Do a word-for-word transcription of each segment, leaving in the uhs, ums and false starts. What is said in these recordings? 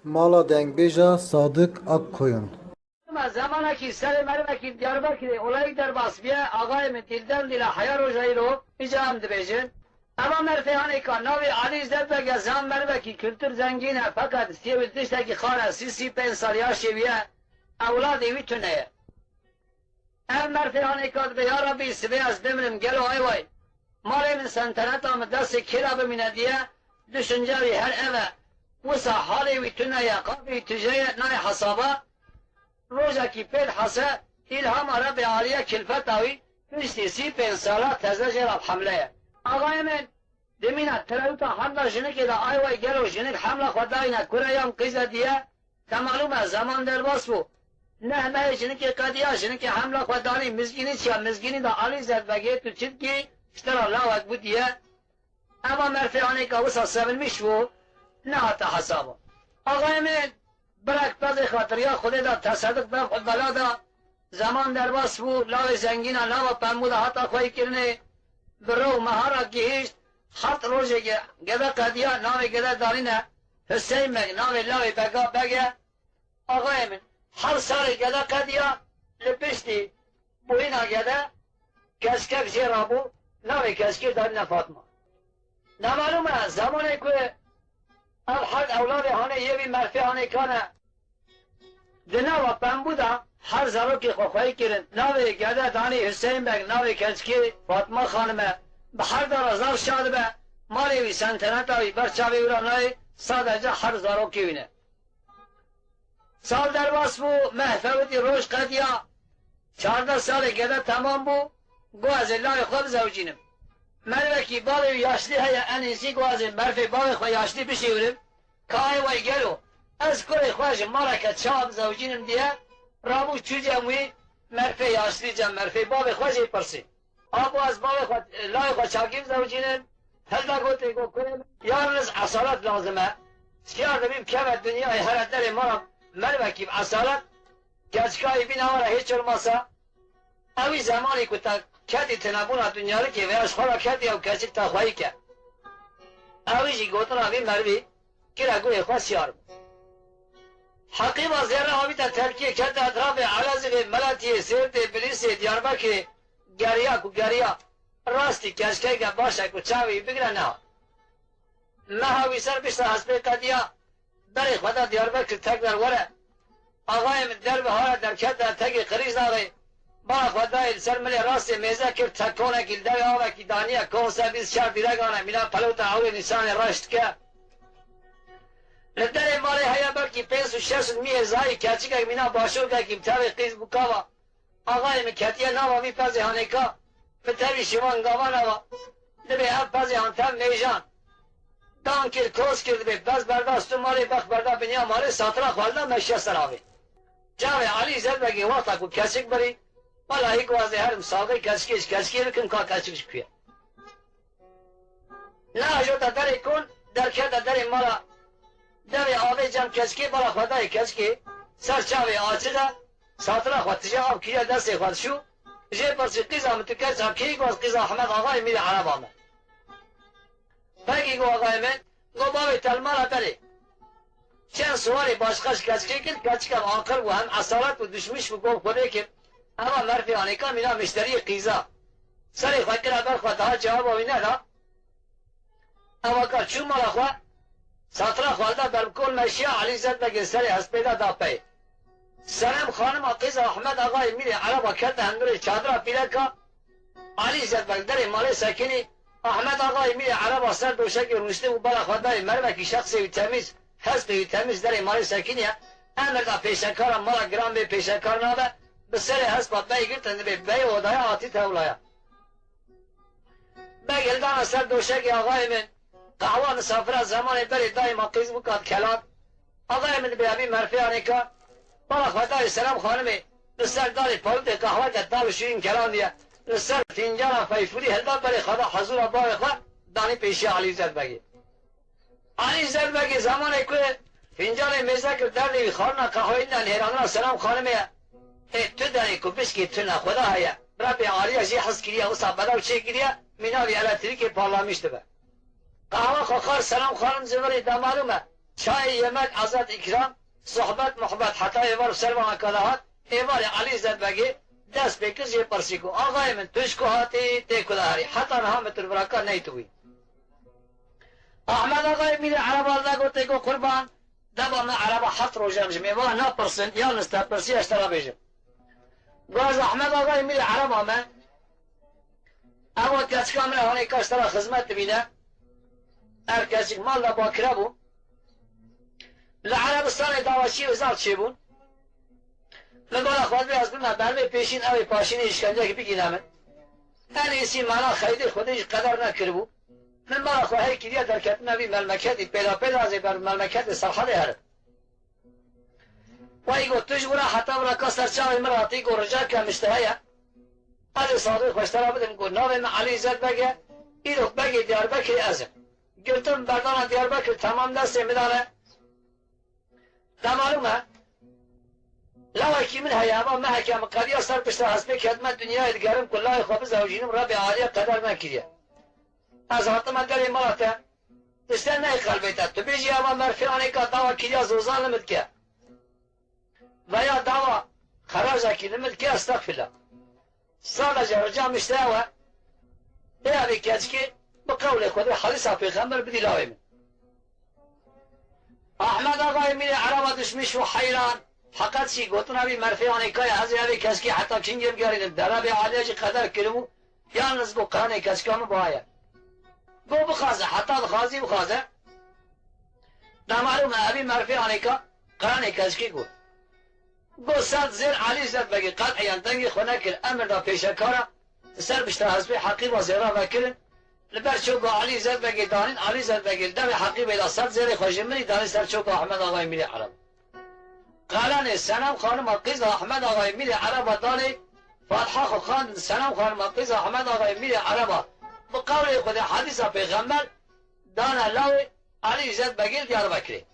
Mala dengbêja Sadık Akkoyun. Dema zemanekî serê merivekî Diyarbekirê olayî derbas bîye, axayê min dîlden dîla heya roja îro, îca em dibêjin. Eva merfê hanê ka navê Alî Zedbeg e, zan merivekî kultur zengîn e, feqet stiyê wî tiştekî xar e, sî, sî pênc sal yaşê wî ye, ewladê wî tune ye. Ev merfê hanê ka dibe, ya Rabbî, sibê ez bimrim, gelo ay way. Malê min senteneta min destê kê de bimîne diye, düşünce wî her ev e. Wisa halê wî tune ye, qafê wî tije ye, nayê hesaba. Rojekî pê dihese, îlhama Rebbê Alî ye, kilfeta wî piştî sî pênc sala teze jê re bi hemle ye. Axayê min, di mîna terewta hemla jinikê de ay way gelo jinik hemla xwe dayîne kure yan qîze diye, te malûm e, zeman derbas bû. Neh mehê jinikê qediya, jinikê hemla xwe danî mizgînî çiya, mizgînî de Alî Zedbegê tu çi dikî, ji te re lawek bû diye. Eva merfê hanê ka wisa sevinmiş bû, nehate hesaba. Axayê min, birek pezê xatiriya Xwedê da, tesedik dev bela da, zeman derbas bû, lawê zengîna nava pembû da hata xweyî kirinê, bi ro û mehara gihîşt, heft rojê ge-, gede qediya, navê gede danîne Huseymek, navê lawê bega bege. Axayê min, her serê gede qediya, li piştî bûyîna gede, keçikek jê rabû, navê keçikê danîne Fatma. Nemalûm e, zemanê ku ev herd ewladê hanê yê wî merfê hanê kane, di nava pembû de her zarokê xwe xweyî kirin, navê gede danî Huseyîn Beg, navê keçikê Fatma Xanim e, bi her dara zar şa dibe, malê wî senteneta wî ber çavê wî re nayê, sadece her zarokê wî ne. Sal derbas bû, meh fewitî, roj qediya. Çardeh salê gede temam bû, got ez ê layê xwe bizewicînim. Mervekî bavê wî yaşlî heye, en êzî got ez ê merfê bavê xwe yaşlî bişêwirim, ka ay way gelo, ez kurê xwe ji maleke çawa bizewicînim diye, rabû çû cem wî, merfê yaşlî cem merfê bavê xwe jê pirsî. Abo ez bavê xwe, layê xwe çakî bizewicînim, hilda gotê, got kurê min, yalniz esalet lazim e. Şiyar dibî bikeve dinyayê, here derê mala mervekî bi esalet, keçikayê bîna were hiç olmasa. Ewî zemanî ku te ketî tinebûna dinyarikê veya ji xwe re ketî ew keçik te xweyî ke. Ewî jî gotina vî mervî kire guhê xwe şiyar bû. Heqîba zêre avîte Terkiyê, kete etrafê Elezîxê, Meletiyê, Sêrtê, Bilîsê, Diyarbekirê, geriya ku geriya, rastî keçikeke baş e ku çavê wî bigire nehat. Meha wî ser pişta hespê qediya, berê xwe da Diyarbekir tekrar were. Axayê min derve hare derkete tegê Qirîjdaxê, bala xwe dayê li ser milê rastê mêze kir, tekonekî li devê avekî daniye, konse bîst çar dîregane mîna pelota ewrê nîsanê reş dike. Li derê malê heye belkî pênc û şeş mîhê zayî, keçikek mîna başokekî bi tevê qîz bû kava. Axayê min ketiye nava vî pezê hanêka, bi tevî şivan gavana va, dibê ev pezê han tev mêjan. Dan kir, koz kir, dibê pez berda stû malê, bex berda binya malê, satira xwe hilda meşiya ser avê. Çavê Elî Zedbegê wexta ku keçik birî, wela hî ku ez ê herim saxê keçikê ji keçikê bikim, ka keçik ji ku ye. Neajota derê kon, derkete derê mala. Devê avê cem keçikê, bala xwe dayê keçikê, ser çavê açiq e, satira xwe tije av kiriye destê xwe dişû, jê pirsî qîza min tu keça kî? Got qîza Ehmed Axayê Mîrê Ereba me. Pekî got axayê min, got bavê te li mala berê. Çend siwarê başqa ji keçikê kir, keçik hem aqil bû, hem esalet bû, duşmiş bû, got Xwedê kir, eva merfê anêka mîna mişteriyê qîza. Serê xwe kire ber xwe, daha cewaba wî neda. Eva ka çû mala xwe, satira xwe hilda ber bi kol meşiya Elî Zedbegê serê hespê de da pey. Senem Xanima qîza Ehmed Axayê Mîrê Ereba kete hundirê çadira pîreka. Elî Zedbeg derê malê sekinî. Ehmed Axayê Mîrê Ereba ser doşekê rûniştibû, bala xwe dayê mervekî şexsê wî temîz, hespê wî temîz derê malê sekiniye. Emir da pêşekara mala giran bê, pêşekar nabe, bi serê hespa bey girtin dibê, beyê odaya hatî tewlaya. Beg hildana ser doşegê axayê min, qehwa misafira zemanê berê dayê ma qîz bû kat kelat. Axayê min dibê evî merfê anêka, bala xwe dayê Selam Xanimê, li ser dalê pawitê qehweke dal û şirîn kelandiye, li ser fincana feyfûrî hilda berê xwe da hezûra bavê xwe, danî pêşiya Elî Zedbegê. Elî Zedbegê zemanê ku fincanê mêze kir derdê wî, xwarina qehweyî de nêrandina Selam Xanimê ye. Ê tu derê ku bişkî tune xwe da heye. Rebê Alî ye jê hez kiriye, wisa bedew çêkiriye, mîna vî elektrîkê parlamiş dibe. Qehwa xwe xwar, Selam Xanim ji vir î, de malûm e. Çayê, yemek, ezet, îkram, sohbet, muhbet, heta êvar ser vana kala hat, êvarê Elî Zedbegê dest pê kir jê pirsî ku, axayê min, tu ji ku hatî, tê ku de herî? Heta niha min tu li vira ka neytibûyî. Ahmed Axayê Mîrê Ereba li de gotê ku, qurban, deva me Ereba heft roj e, em ji mêvan napirsin, yalnız te pirsiya ji te re bêjim. Got, ez Ahmed Axayê Mîrê Ereba me, ewa keçika min e, hanê ka ji te re xizmet dibîne. Ev keçik mal de bakire bû. Li Erebistanê dawaçî û zaf çêbûn. Min gola xwe dibê ez bime ber vê pêşîn, ew ê paşînê îşkencekî bigîne min. En êsî mala xeydê Xwedê jî qeder nekiribû. Min mala xwe hey kiriye derketime vî melmeketî, pêda pêda ez ê ber melmeketê Serhedê herim. Wayî got, tu ji wira heta wira ka ser çavê min ratî, got, rica kem ji te heye. Ez ê sadê xwe ji te re bidim, got, navê min Elî Zedbeg e, îro begê Diyarbekirê ez im. Girtim berdana Diyarbekir, temam destê min de ne. Te malûm e, lawekî min heye, eva meheke min qediya ser pişta hespê ketime dinyayê, digerim ku lawê xwe bizewicînim, Rebê Aliyê qeder nekiriye. Ez hatime derê mala te, tişte neyê qelbê te. Tu bêjî eva merfê anêka dawa kiriya zozan li min dike. Veya dawa xerajekî li min dike, estexfirullah. Sadece rica min ji te ew e, bê evê keçikê bi qewlê Xwedê, hedîsa pêxember bidî lawê min. Ahmed Axayê Mîrê Ereba dişmiş û heyran, heqet jî gotina vî merfê anêka ye, ez ê evê keçikê heta kingê bigerînim, de Rebê Aliyê jî qeder kiribû, yalnız got, qerenê keçika min buha ye. Got, bixwaze, heta dixwazî bixwaze. Namalûm e, evî merfê anêka qerenê keçikê got. Got, sed zêr Elî Zedbegê qet'iyan dengê xwe nekir, emir da pêşekara, li ser pişta hespê Heqîba zêra vekirin, li ber çoka Elî Zedbegê danîn, Elî Zedbegê li devê Heqîbê da sed zêrê xwe ji mirî danî ser çoka Ahmed Axayê Mîrê Ereba. Qerenê Senem Xanima qîza Ahmed Axayê Mîrê Ereba danê, fatiha xwe xwendin, Senem Xanima qîza Ahmed Axayê Mîrê Ereba bi qewlê Xwedê, hedîsa pêxember, dane lawê Elî Zedbegê li Diyarbekirê.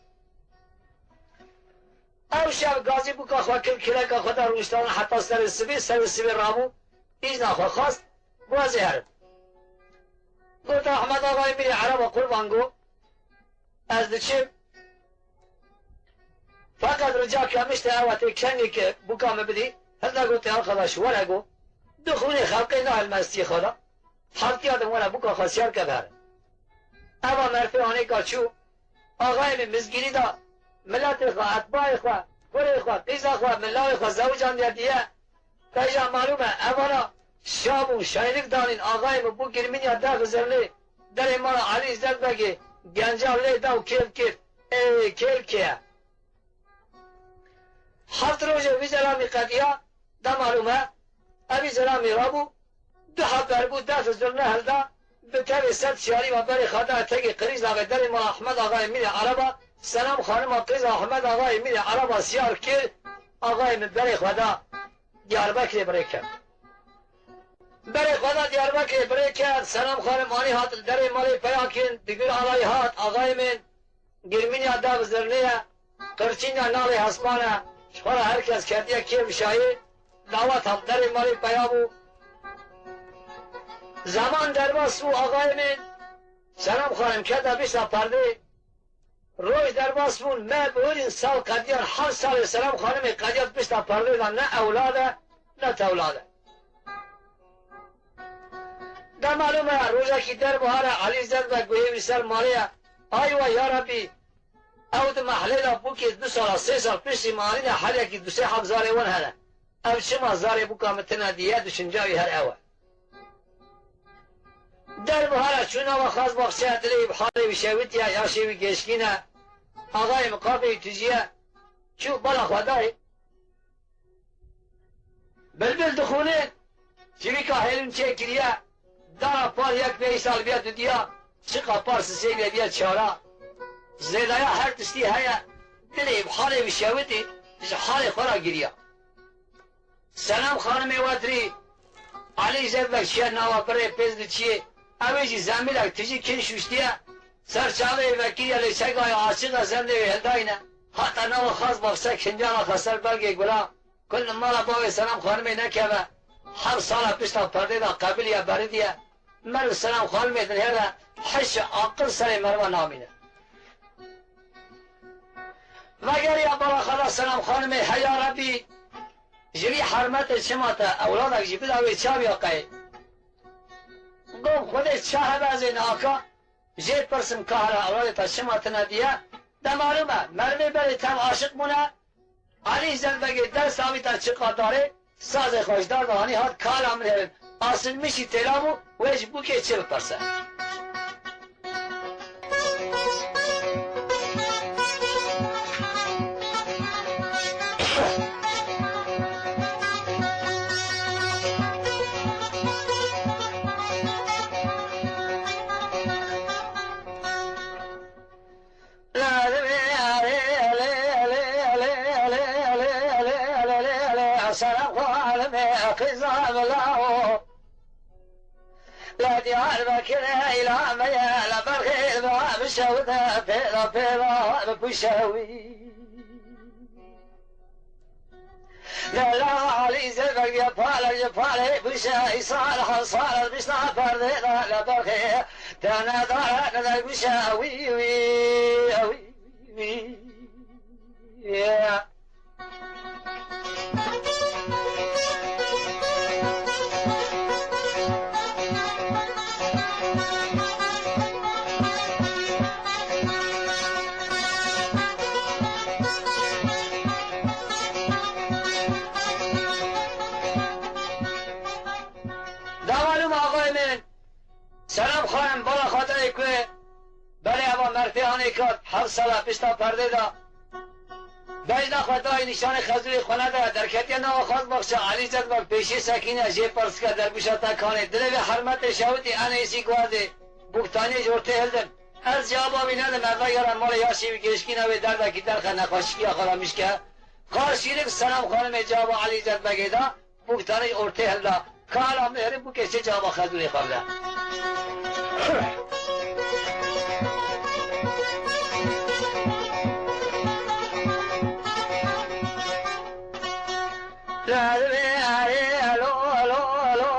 Ew şev gazî bûka xwe kir, kireka xwe da rûniştana heta serê sibê, serê sibê rabû, îzna xwe xwest, got, ez ê herim. Got, Ahmed Axayê Mîrê Ereba qurban, got, ez diçim. Feqet rica kem ji te ew e, tê kengê ke bûka min bidî. Hilda got, arkadaş, were, got, du xûnê xelqê nahilme stiyê xwe de. Hevtiya din were bûka xwe siyar ke bere. Eva merfê anêka çû. Axayê min mizgînî da miletê xwe, etbayê xwe, kurê xwe, qîza xwe, min lawê xwe zewicandiye diye. Te jî malûm e, evana şa bûn, şaylik danîn, axayê min bû girmîniya dev zirnê, derê mala Elî Zedbegê, genca lê da û kêf kir. Ê, kêf kê ye. Heft rojê vî zelamî qediya, de malûm e, evî zelamî rabû, du heb ber bû, def zirne hilda, bi tevê sed şiyarî ve berê xwe da tegê Qirîz Axê, derê mala Ahmed Axayê Mîrê Ereba, Selam Xanima qîza Ahmed Axayê Mîrê Ereba siyar kir, axayê min berê xwe da Diyarbekirê birê kir. Berê xwe da Diyarbekirê birê kir, Selam Xanim anî hat li derê malê peya kirin, Digir Alayî hat, axayê min, Girmîniya dev zirnê ye, qirçîna nalê hespan e, ji xwe re her kes ketiye kêf şayê, dawet hat derê malê peya bû. Zeman derbas bû, axayê min, Selam Xanim kete pişta perdê. Roj derbas bûn, me bihurîn sal qediyan, heft salê Selam Xanimê qediya pişta perdê de, ne ewlad e, ne tewlad e. De malûm e, rojekî derbihar e, Elî Zedbeg guhê wî ser malê ye. Aywa ya Rebî, ew di mehlê de bûkê du sala, sê sal piştî me anîne, her yekî du sê heb zarê wan hene. Ev çima zarê bûka min tune diye, düşünca wî her ew e. Derbihar e, çû nava xaz baxçeya dilê wî, bi halê wî şewitiye, yaşê wî geçkîn e. Axayê min qapê wî tijî ye. Çû bala xwe dayê. Bilbil dixûne, çivîka hêlin çêkiriye, dara par yek pênc sal bîye dudiya, çiqa par sisê bîye bîye çara. Zêdaya her tiştî heye, dilê bi halê wî şewitî, ji halê xwe re giriya. Selam Xanimê we dirî, Elî Zedbeg çiye nava birê pêz diçiyê, ew ê jî zemîlek tijî kin şuştiye, ser çavê wê vekiriye lê çekaya açiq e, zendê wê hildayne, hate nava xaz baxçe kincana xwe ser belgê gula, Kul li mala bavê Selam Xanimê nekeve, heft sala pişta perdê de qebiliye beridiye, meriv Selam Xanimê dinhêre, hişê aqil serê meriva namîne. Vegeriya bala xwe da Selam Xanimê, heya Rebî, ji vî hermetê çima te ewladek jî bida wê çaviya qey. Got, Xwedê çi hebe ez ê naka jê pirsim ka here ewladê te çima tine diye. De malûm e, merivê berê tev aşiq bûne, Elî Îzzet Begê dest avî te çiqa darê, sazê xwe ji dar de anî hat kala min herin. Asilmişî têla bû, wê ji bûkê çi bipirse? Selam xanimê qiza bila o. Le Diyarbekirê îlameye, le Belxê ve bişewite, pêla pêla bipuşewî. Dela Elî Zevek ye pale ye pale bişe, îsal hasar bişna perde da le Belxê, tene dara ne bişe, wî wî wî wî. Davalum axayê min, Selam xanim, bala xwe dayê ku belê eva mertê anê kat, heft sala pişta perdê de. Bejna xwe dayê nîşanê xezûrê xwe nede, derketiye nava xwaz baxçe, Elî Zedbek pêşê sekîne, jê pirsike dergûşa te kanê. Dilê vê hermetê şewitî, enê îsî guherdê, bûktaniyê ji ortê hildin. Ez cewaba wî nedim, ez vegera malê ya şîvî gêşkîna wê derdekî derxe nexweşikiya xwe de mişke. Qarşîlik Selam xanimê cewaba Elî Zedbegê da. Bûktanê ortê hilda. Kala min herin bûkê çi cava xezûrê xwe bide. Ladibê arê lo lo lo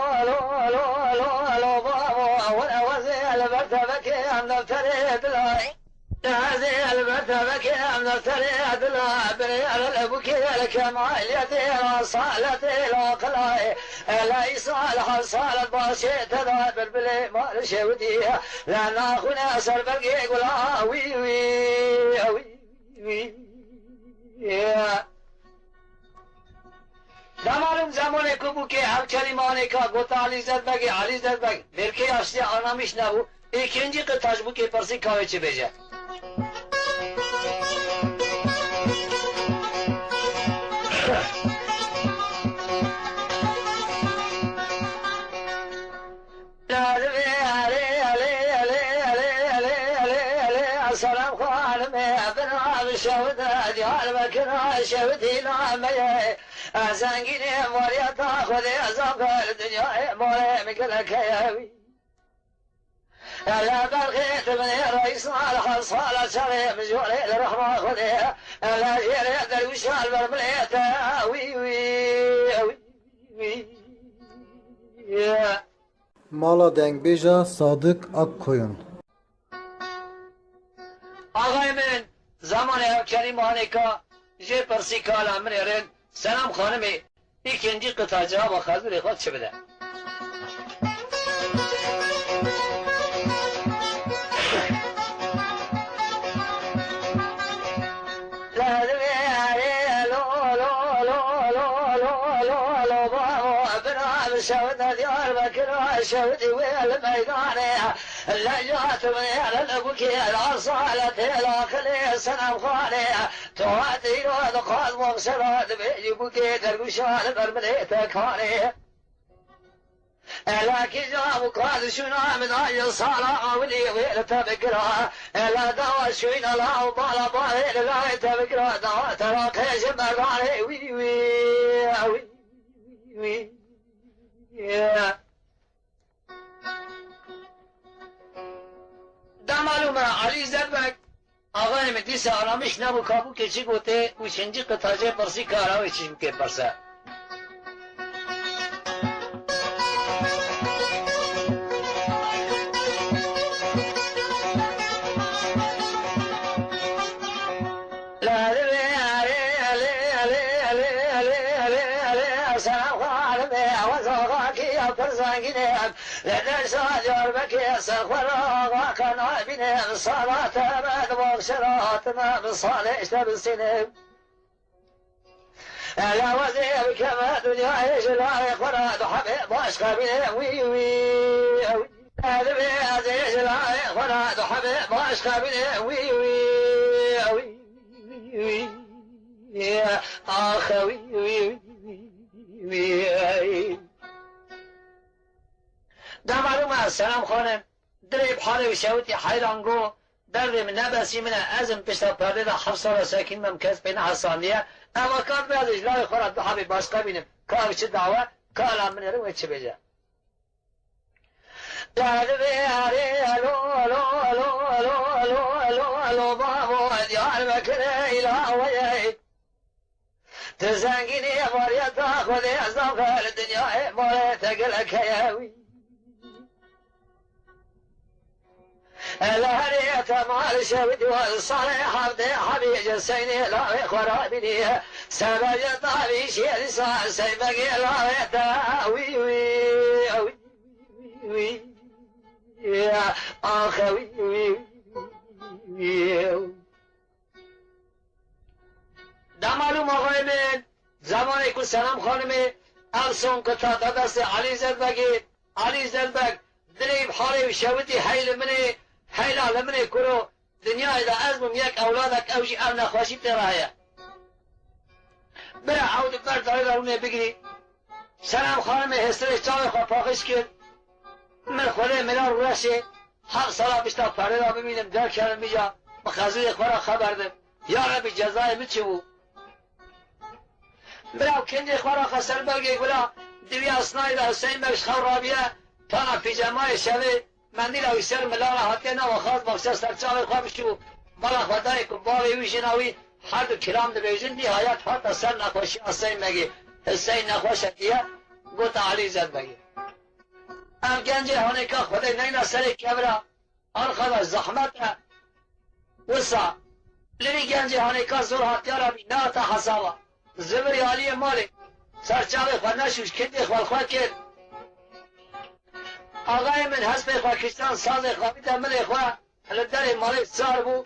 lo lo lo babo, were wezê li ber tevekê em defterê dilay. Ladê li ber tevekê em defterê dila, binê erel bûkê li kemaliyetê, rasaletê, laqilay. Ela îsal hasalet başê te da bilbilê mal şewdî. La naxune ser belgê gula, wî wî wî wî. Dema lûm zemanê ku bûkê ev kelîmanê ka gota Elî Zedbegê, Elî Zedbeg, mêrkê yaştiya anamîş nebû, îkincî qita ji bûkê pirsî ka wê çi bêje. Ladibê erê, elê, elê, Selam xanimê, bina bi şewde, Diyarbekir şewdî nameyê. Ez zengînê variyeta Xwedê, ez afer dinyayê, malê min gelek heye wî. Ele berxê dibinê reîs, mal hesala çarê, mijorê li rehma Xwedê. Ele jêrê derwişa li ber milê te, wî, wî, wî, wî. Mala dengbêja Sadik Akkoyun. Axayê min, zemanê ev kelîmanê ka jê pirsî kala min ê rind, Selam xanimê, îkincî qita cewaba xezûrê xwe çi bide? Ladibê erê lo, lo, lo, babo, bina bi şewde Diyarbekir şewdî wê li meydanê. Lejat wê li bûkê rasaletê, laqilê Senem Xanê. Tu hatî îro dixwaz bom sera dibê ji bûkê dergûşa li ber milê te kanê. Ela kîja û ka dişûna min a ji sala awilî wê li te bikira. Ela dawa şûyna la û bala bavê li layê te bikira. Dawa te raqê ji merdanê wî, wî, wî, wî. Dema lûme Elî Zedbek, axayê min dîsa aramiş nebû, ka bûkê çi gotê û şincî qitacê pirsî kara wê çi ji bûkê pirse. Selam xanimê, ew ez axakî ya pir zengîn im. Li deşta Diyarbekirê ser xwe re axaka nabînim. Sala te be di baxşeratime, bi salê ji te bistînim. Lewazê bikeme dinyayê ji layê xwe re du hebê başqa bîne wî wî. Divê ez ê ji layê xwe re du hebê başqa bîne wî wî. Wî wî. Ax wî wî wî. De malûm e Selam xanim. Dilê bi halê wî şewitî heyran go, derdê min ne besî min e, ez im pişta perdê de heft sal e sekîn me, kes pê nehesandiye. Eva ka divê ez ji layê xwe re du hebê başqa bînim. Ka ev çi dawe, ka ela min êrin wê çi bêje. Derdê erê lo lo lo lo lo lo lo bavo Diyarbekirê îla weyê. Tu zengînî variyeta Xwedê ez daxil dinyayê malê te gelek heye wî. Li herê te mal şewit û salê hevdê hebî ji seynê lavê xwe rabînî. Sebeceta vî şêrî sa seybegê lavê te wî wî wî wî. Axe wî wî wî. Dema lû maxayê min, zemanê ku Selam Xanimê ev song keta da destê Elî Zelbegê, Elî Zelbeg dilê bi halê wî şewitî hey li min ê, heyla li min ê kuro, dinyayê de ez bûm yek ewladek ew jî ev nexweşî tê re heye. Bira ew di ber darê de rûnê bigirî. Selam Xanimê hêstirê çavê xwe paqij kir. Min Xwedê milar û reşê heft sala pişta perdê de bimînim derkerim vîca bi qeziyê xwe re xeber dim. Ya Rebî cezayê min çi bû? Bira kengê xwe raxe ser bergê gula, di vî esnayê de Huseyîn Beg ji xew rabiye, tana pîjemayê şevê, mendîla wî ser mila re hatiye nava xaz baxçe ser çavê xwe bişû. Bala xwe dayê ku bavê wî jina wî her du kilam dibêjin, nîhayet hate ser nexweşiya Huseyîn Begê. Huseyîn nexweş e diye, gote Elî Zelbegê. Ev gencê hanêka Xwedê neyna serê kevira, arxa de zehmet e. Wisa, li vî gencê hanêka zor hatiye rabî, nehate hesaba. Zivir aliyê malê, ser çavê xwe neşûş, kindê xwe li xwe kir. Axayê min hespê xwe kiştan, sazê xwe bide milê xwe, li derê malê sar bû,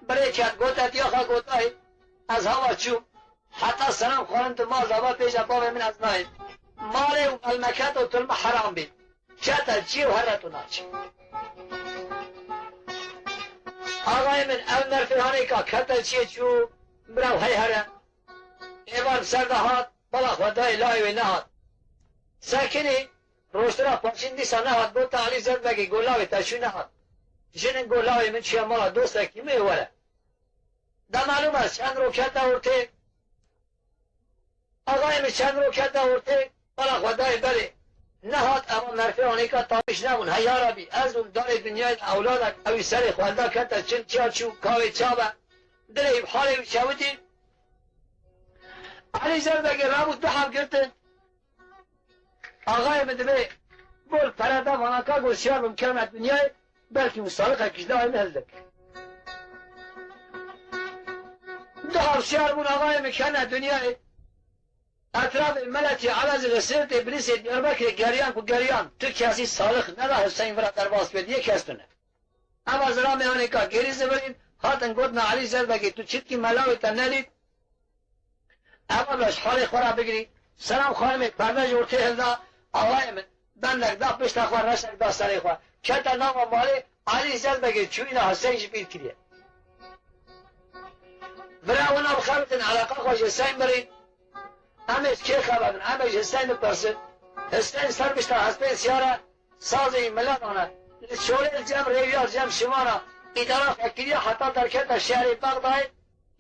birê ket, gote diyaxa gotayê, ez hewa çûm. Heta Selam xwarin tu mal dava pêja bavê min ez nayêm. Malê û melmeket û tu li min heram bî. Kete çiyê û here tu naçî. Axayê min ev merfê hanêka kete çiyê çû, bira hey here. Êvar bi ser de hat, bala xwe dayê layê wê nehat. Sekinî, rojtira paşîn dîsa nehat, gote Elî Zelbegê, go lawê te çû nehat. Jinin go lawê min çûye mala dostekî min ê were. De malûm e çend rokete ortê. Axayê min çend rokete ortê, bala xwe dayê berê. Nehat ema merfê anêka tawîş nebûn. Hey ya Rabî, ez bûm darê dinyayê de ewladek, ewî serê xwe da kete çin, çiya çû, kavê çav e. Dilê wî bi halê wî çewitî. Elî Zelbegê rabû du heb girtin. Axayê min dibê, bol pere da vana ka go şiyar bim kevne dinyayê, belkî û salixek ji dayê min hildik. Du heb şiyar bûn axayê min kevne dinyayê. Etrafê Meletî, Elezî, li Sêrtê, Bilîsê, Diyarbekirê geriyan ku geriyan, tu kesî salix neda Huseyîn vira derbas bê, yê kes tune. Eva zilamê hanê ka gêrî zivirîn, hatin gotina Elî Zelbegê, tu çitkî me lawê te nedît? Eva bira ji halê xwe re bigirî. Selam Xanimê perde ji ortê hilda, axayê min bendek da pişta xwe, reşek da serê xwe. Kete nava malê, Elî Zelbegê çûyîna Huseyîn ji bîr kiriye. Bira wina bixebitin eleqa xwe ji Huseyîn birîn. Em ê ji kê xeber bin? Em ê ji Huseyîn bipirsin. Huseyîn ser pişta hespên siyar e, sazê wî mila dane. Li Çolê li cem rêwiya, li cem şimana îdara xwe kiriye heta derkete şehrê Bexdayê.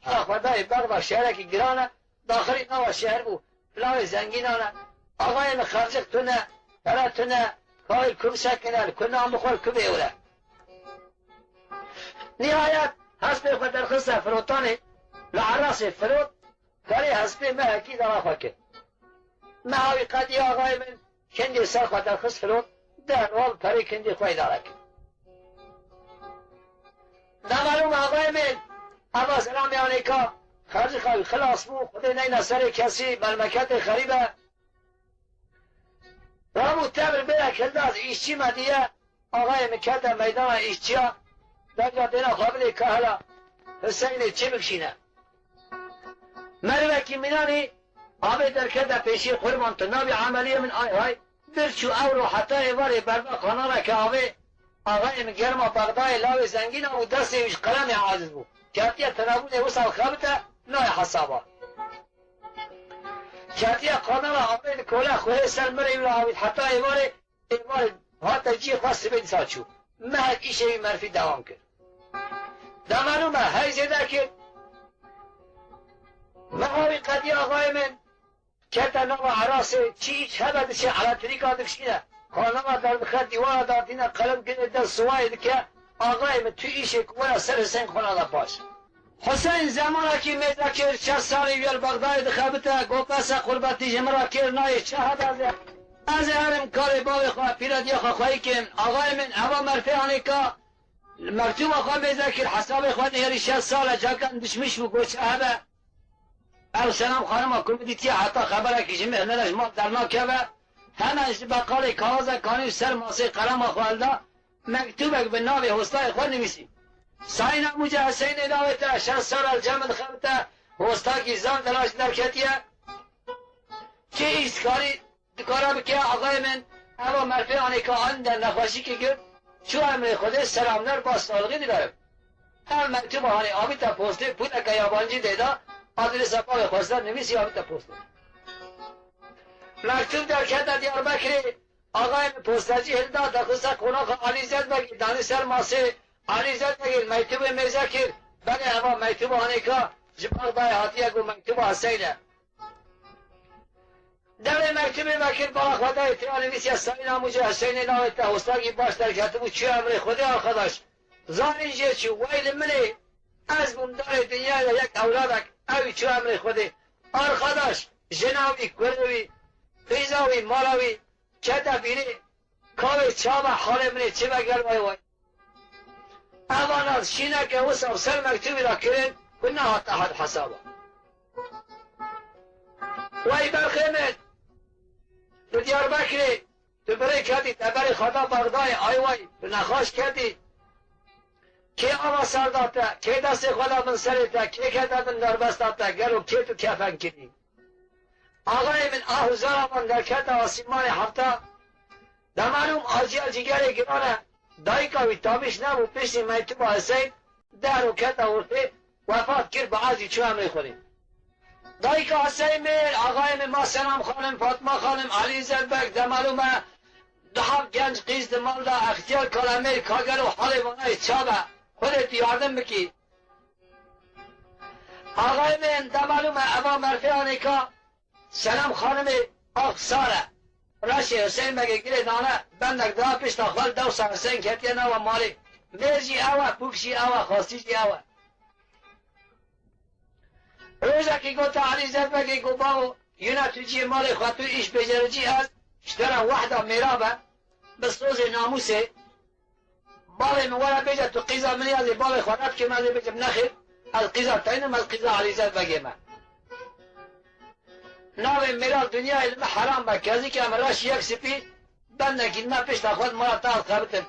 Bala xwe dayê Bexda şehrekî giran e, daxilî nava şehr bû. Pilavê zengînan e. Axayê min xercik tune, pere tune, kayê li ku bisekine, li ku nan bixwe, li ku bêwire. Nihayet hespê xwe derxiste filotanê, li Erasê filot, perê hespê mehekî dara xwe kir. Meha wî qedî axayê min, kengê ser xwe derxist filot, deh rol perê kengê xwe îdare kir. Namalûm axayê min, eva zilamê anêka, xercîxa wî xilas bû, Xwedê neyna serê kesî, melmeketê xerîb e. Rabû tevr bêre kildaz îşçî me diye, axayê min kete meydana îşçiya, dewla dêna xwe bidê ka hela Hiseynê çi bikişîne. Merivekî mînanî avê derkete pêşiyê qurban tu nabî emeliyê min ay hay, bir çû ewro heta êvarê berda kanareke avê, axayê min germa Bexdayê lawê zengîn a û destê wî ji qelemê aciz bû. Ketiye tenabûnê wisa xebite nayê hesaba. Ketiye qanara avê li kole xwehê ser mirê wî re avît heta êvarê, êvarê hate cihê xwe sibê dîsa çû. Mehek îşê wî merfî dewam kir. Demelû me hey zêde kir. Meha wî qediya axayê min. Kete nava erasê, çi îç hebe diçe elektrîka dikişîne. Kanala derdixe, dîwara datîne, qelem girê dest siwayê dike, axayê min tu îşê ku were ser Hiseyn xwe nade paş. Hiseyn zemanekî mêze kir, şeş salî wî li Bexdayê dixebite, got bes e qurbetî ji min re kêr nayê, çi hebe ez ê, ez ê herim karê bavê xwe, pîrediya xwe xweyî kêm. Axayê min eva merfê anêka, mektûba xwe mêze kir, hesabê xwe nihêrî şeş sal e, cakan dişmiş bû, got çi hebe. Ew Selam xanima ku min dîtiye heta xeberekî ji min hêne re ji mal dernakeve, hemen ji beqalê kaxizek anî û ser masê qelema xwe hilda, mektûbek bi navê hostayê xwe nivîsî. Sayîna Mûce Hiseynê lawê te şeş sal e li cem min dixebite, hostakî zaf delal ji derketiye. Çi îş dikarî? Dikare bike, axayê min, eva merfê anê ka anî de nexweşîkê girt, çû emrê Xwedê selamler ba salixî dilarim. Ev mektûba hanê avîte postê pûleke yabancî dê da, adresa bavê xwe ser nivîsî avîte postê. Mektûb derkete Diyarbekirê, axayê min postecî hilda, dexiste qonaxa Alî Zedbegî, danî ser masê Alî Zedbegî, mektûbê mêze kir, belê eva mektûba hanê ka ji Bexdayê hatiye, got mektûba Hiseyn e. Derê mektubê vekir bala xwe dayê tira nivîsiya Sayîna Mûce Hiseynê lawê te hostakî baş derketibû çû emrê Xwedê arxadaş. Zanîn jê çû, wey li min ê, ez bûm darê dinyayê de yek ewladek, ew çû emrê Xwedê. Arxadaş, jina wî, kurê wî, qîza wî, mala wî, kete bîrê, kavê çabe halê min ê çi be gel way way. Eva nas şîneke wisa ser mektubî ra kirin ku nehate had hesaba. Wey berxê min, li Diyarbekirê tu birê ketî te berê xwe da Bexdayê, ay wey, tu nexweş ketî. Kê ava ser da te, kê destê xwe da bin serê te, kê kete bin derbesta te, gelo kê tu kefen kirî? Axayê min ah û zara van derkete asîmanê hefta. Demalûm aciya cîgerê giran e. Dayika wî tabîş nebû, piştî mektuba Hiseyn deh roketa ortê wefat kir, bi acî çû emrê Xwedê. Dayika Hiseyn mir, axayê min ma Selam Xanim, Fatma Xanim, Elî Zelbek, demalû me du heb genc qîz di mal de, extiyar kalemêr, ka gelo halê vanayê ça be, Xwedê tu yardim bikî. Axayê min, demalû me eva merfê anêka, Selam Xanimê Ax Sare, reşê Hiseyn Begê girê dane, bendek daha pişta xwe li dewsa Hiseyn ketiye nava malê. Mêr jî ew e, pûk jî ew e, xastî jî ew e. Rojekî gote Elî Zelbegê, got, "Bavo, yine tu cihê malê xwe tu îş bêcericî, ez ji te re wehda mêra be, bi sozê namûsê." Bavê min were bêje tu qîza min î, ez ê bavê xwe red kim, ez ê bêjim nexêr, ez qîza te nim, ez qîza Elî Zelbegê me. Navê mêra dinyayê li min heram be, kezîkê min reş yek spî, bendekî li me pişta xwe di mala te ez xebitim.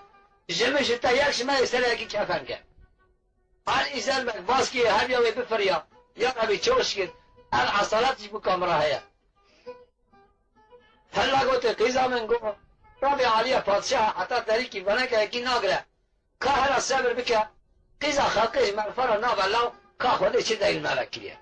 Ji min ji te yek ji me ê sereyekî kefen ke. Elî Zelbek baskiyê heviya wê bifiriya, ya Rebî çok şikir, ev esalet jî bûka min re heye. Hela gotê qîza min got, Rabê Aliye Padşah heta terîkî venekeyekî nagire. Ka hela sebir bike, qîza xelqê ji merfa re nabe law, ka Xwedê çi deyl me vekiriye.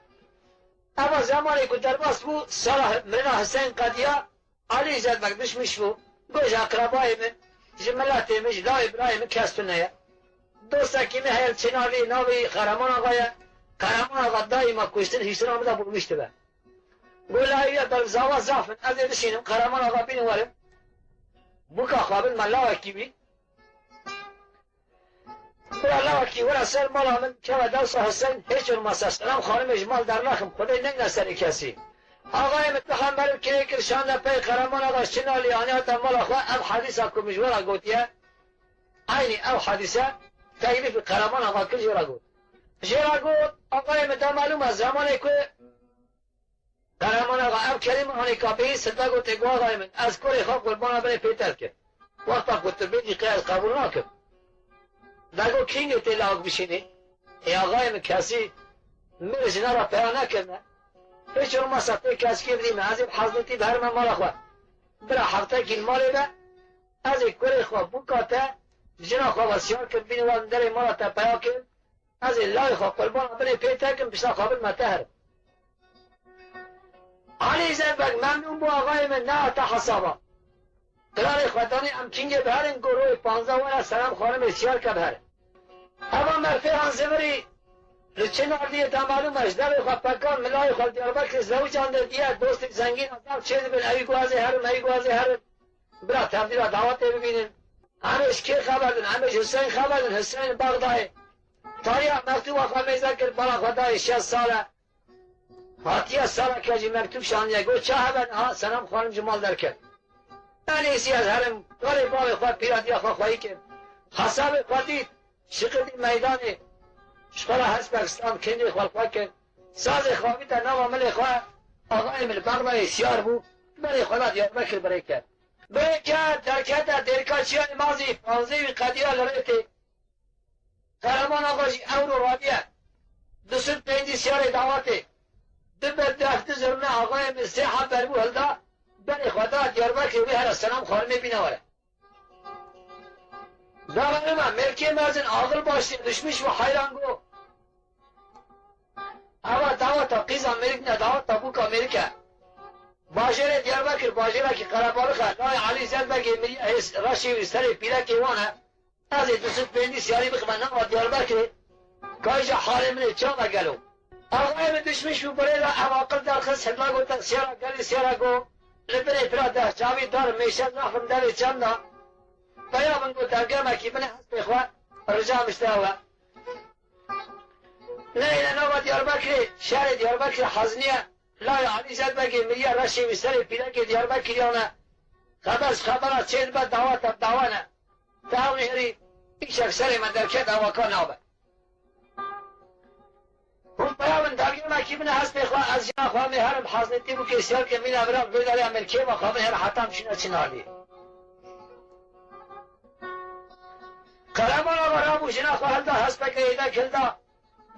Eva zemanê ku derbas bû, sala mirina Hiseyn qediya, Alî Zelbek dişmiş bû, got ji eqrebayê min, ji miletê min, ji lawê birayê min kes tune ye. Dostekî min heye li Çênarlî, navê wî Qereman Axa ye. Qereman Axa daîma kuştin hîsina min de bulmîş dibe. Got, "Layî ye, berfzava zaf in, ez ê bişînim, Qereman Axa bînin werim." Bûka xwe bin me lawekî wî. Bira lawekî were ser mala min, keve dewsa Hiseyn, hiç olmazsa Selam Xanimê ji mal dernaxim, Xwedê neyne serê kesî. Axayê min tu hember kirê kir, şande pey Qereman Axa Çinalî, anî hate mala xwe, ev hedîsa ku min ji we re gotiye, eynî ew hedîse, teklîfî Qereman Axa kir, jê re got. Jê re got, axayê min, te malûm e, zemanê ku Qereman Axa ev Kerîm Hanê Kapeyî sirda got, ê go axayê min, ez kurê xwe qurbana binê pê te dikim. Wexta ku tu bêjî qey ez qebûl nakim. Da got, kîngê tê lawik bişînê? Ê axayê min, kesî min jina re peya nekirine. Hiç olmazsa tê keskê bidî min, ez ê bi heznîtî biherime mala xwe. Bira heftekî li malê be, ez ê kurê xwe bûka te, jina xwe ve siyar kim, bînî wan derê mala te peya kim, ez ê layê xwe qurbana binê pê te kim, pişta xwe bidime te herim. Elî Zenbek memnûn bû, axayê min, nehate hesaba. Qirarê xwe danî, em kîngê biherin, got royê panzdeh were Senem Xanimê siyar ke biherin. Eva merfêhan zivirî li Çinarliyê de malûm e, ji devê xwe pekan, milayê xwe li Diyarbekirê zewicandê diye, dostê zengîn a, zav çêdibin, ewî got ez ê herim, ewî got ez ê herim. Bira tevdîra dawetê bibînin. Em ê ji kê xeber din? Em ê ji Huseyîn xeber din, Huseyîn Bexdayê. Tariya mektûba xwe mêze kir, bala xwe dayê şêst sal e. Hatiye sala ke jî mektûb şandiye, got, ça hebe niha? Senem Xanim ji mal derket. Enêsî ez herim, karê bavê xwe, pîratiya xwe xweyî kir. Hesabê xwe dît, şiqitî meydanê. Ji xwe re hespek stand, kêncê xwe li xwe kir. Sazê xwe avîte nava milê xwe, axayê min li Bexdayê siyar bû, berê xwe da Diyarbekir birêke. Birêke derkete dêrka çiyayê Mazî, panzdeh wî qediya li rê tê. Qereman Axa jî ewro radiye. Du sed pêncî siyarê dawetê. Du bedbextî zirne axayê min sê heb berbû hilda, berê xwe da Diyarbekirê wê here Senem Xanimê bîne were. Daverima mêrkê mezin axil baştê dişmiş ve heyran go. Eva daweta qîza mêrik ne, daweta bûka mêrik e. Bajêrê Diyarbekir, bajêrekî qerebalix e. Layê Elî Zenbegê miriye hês reşê wî serê pîrekê wan e. Ez ê du sed pêncî siyarî bixime nava Diyarbekirê. Kayca halê min ê çav e gelo? Axayê min dişmiş bû birê re, ev aqil derxist, hilla gote siyara gelî siyara go. Li binê pira deh çavî dar mêşe zaf in devê çanda. Peya min got, dergemekî bine hespê xwe, rica min ji te ew e. Neyne nava Diyarbekirê, şerê Diyarbekirê hezniye. Layê Elî Zenbegê miriye reşê wî serê pîrekê Diyarbekiriyan e. Xeber ji xebera çê dibe, dawet ev dawa ne. Te ew nêrî, îşek serê me derket, ewaka nabe. Hûn peya min dergêmekî bine hespê xwe, ez jina xwe mê herim heznîtî bû kê siyar ke mîna vira vê derê em ê kêma xwe bihêr heta em çûne Çinarliyê. Qereman Axa rabû jina xwe hilda, hespeke êdek hilda.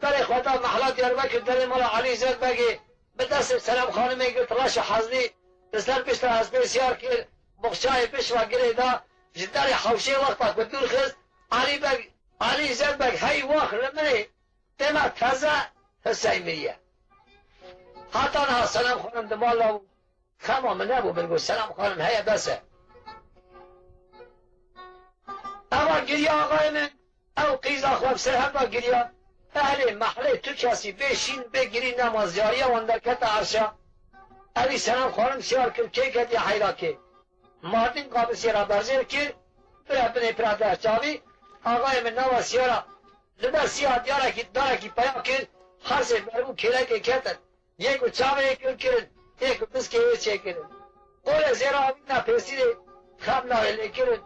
Berê xwe da mehla Diyarbekir derê mala Elî Zenbegê, bi destê Senem Xanimê girt reşa heznî, li ser pişta hespê siyar kir, boxçayê pişt ve girê da, ji derê hewşê wexta ku dûr xist, Elî Beg, Elî Zenbeg hey wax li min ê, dema teze Hiseyn miriye. Heta niha Senem Xanim di mal de bû. Xema min nebû, min got, Selam xanim heye, bes e. Eva giriya axayê min, ew qîza xwe bi ser hev de giriya. Ehlê mehlê tu kesî bê şîn bê girî nema, ziyariya wan derkete erşa. Evî Selam xanim siyar kir, kê ketiye heyra kê. Mardin qabisê re berzêr kir, bire binê pira deh çavî, axayê min nava siyara. Li ber siya diyarekî darekî peya kir, hersê berbû kêlekê ketin. Yê ku çavê yê kir kirin, yê ku piskê yê çêkirin. Qolê zêra avîna pêsîrê xem nayê lê kirin.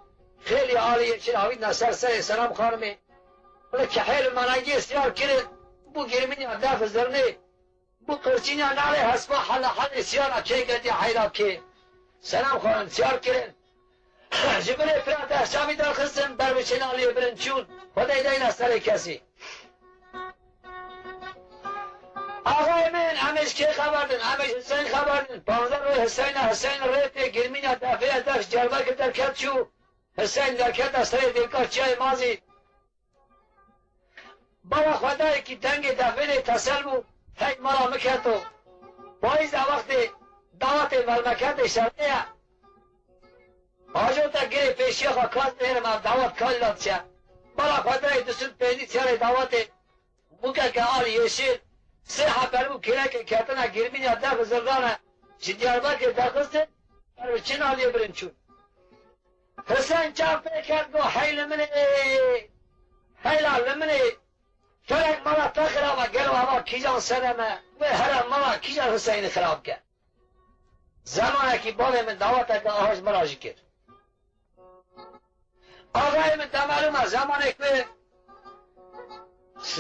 Xêlî alî yeşil avîna ser serê Selam xanimê. Li kehê li managiyê siyar kirin. Bû girmîna def zirnê. Bû qirçîna nalê hespa hela helê siyara kê ketiye heyra kê. Selam xanim siyar kirin. Ji binê pira dehşavî derxistin, ber bi çêna lê birin çûn. Xwedê deyna serê kesî. Axayê min, em ê ji kê xeber din? Em ê ji Hiseyn xeber din. Panzdeh roj Hiseyn e, Hiseyn rê tê, girmîna defê ye, def ji Diyarbekir derket çû. Hiseyn derkete serê dêrka çiyayê Mazî. Bala xwedayekî dengê defênê tesel bû, hey mala min keto. Payîz e, wextê dawetê melmeketê şerê ye. Ajo te girê pêşiya xwe, ka ez bihêrim ev dawet ka lila diçe. Bala xwedayê du sed pêncî siyarê dawetê, bûkeke alî yeşil, sê heb berbû kêlekê ketine, girmîna def zirdan e, ji Diyarbekirê derxistin, ber bi çêna lê birin çûn. Hiseyn çav pê ket, got, hey li min ê, heyla li min ê, felek mala te xirab e, gelo eva kîjan Senem e, wê here mala kîjan Hiseynî xirab ke? Zemanekî bavê min daweteke aha ji min re jî kir. Axayê min, te melûm e, zemanê ku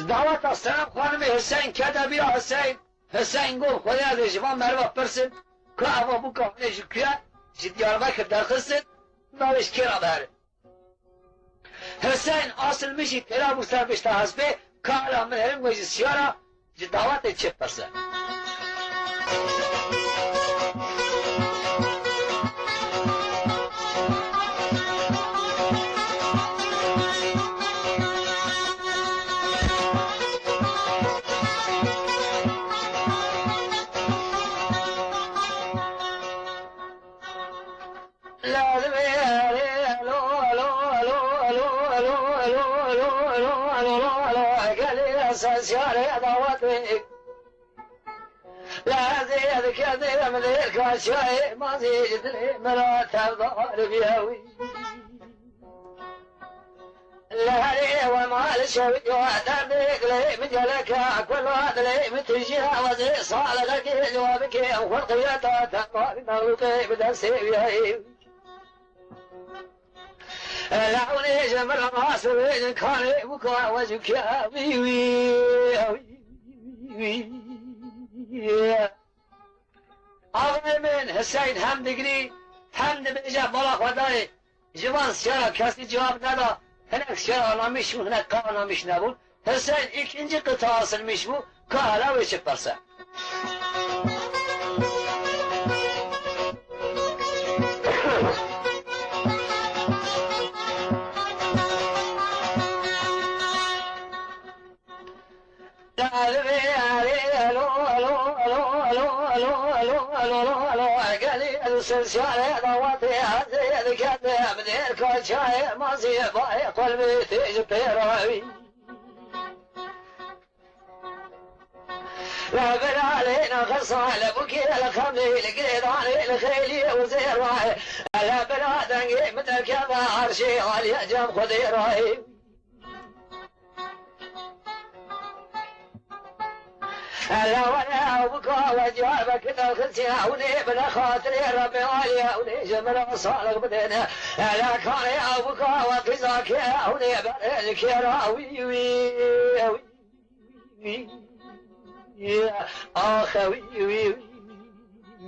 daweta Senem xanimê Hiseyn kete bîra Hiseyn, Hiseyn got, Xwedê ez ê ji van meriva pirsim, Ka eva bûka hûnê ji kuye, ji Diyarbekir derxistin, navê ji kê re biherin. Hiseyn Asilmîşî têra bû ser pişta hespê, ka hela min herin wê ji Siyara, ji dawetê çi pirse. Li herê we mal şewî we derdê dilê min gelek e, ku li dilê min tijî hewazê salixekê li we bikê, ew xwe qiyeta te mexlûqê bi destê wî ye. Lewlê ji min re rast wê kanê bûka we ji ke wî wî, wî, wî. Axayê min Hiseyn hem digirî, hem dibêje bala xwe dayê. Ji van siyara kesî cewab neda. Hinek siyara anamîş bûn, hinek ka anamîş nebûn. Hiseyn îkincî qita asilmîş bû, ka hela wê çi pirse. Hele were ew bika we Diyarbekir derxisiye, ew nê bine xatirê Rebbê alî, ew nê ji min re salix bidêne. Hele karê ew bika we qîza kê, ew nê berê ji kê re wî, wî, wî, wî. Axe wî, wî,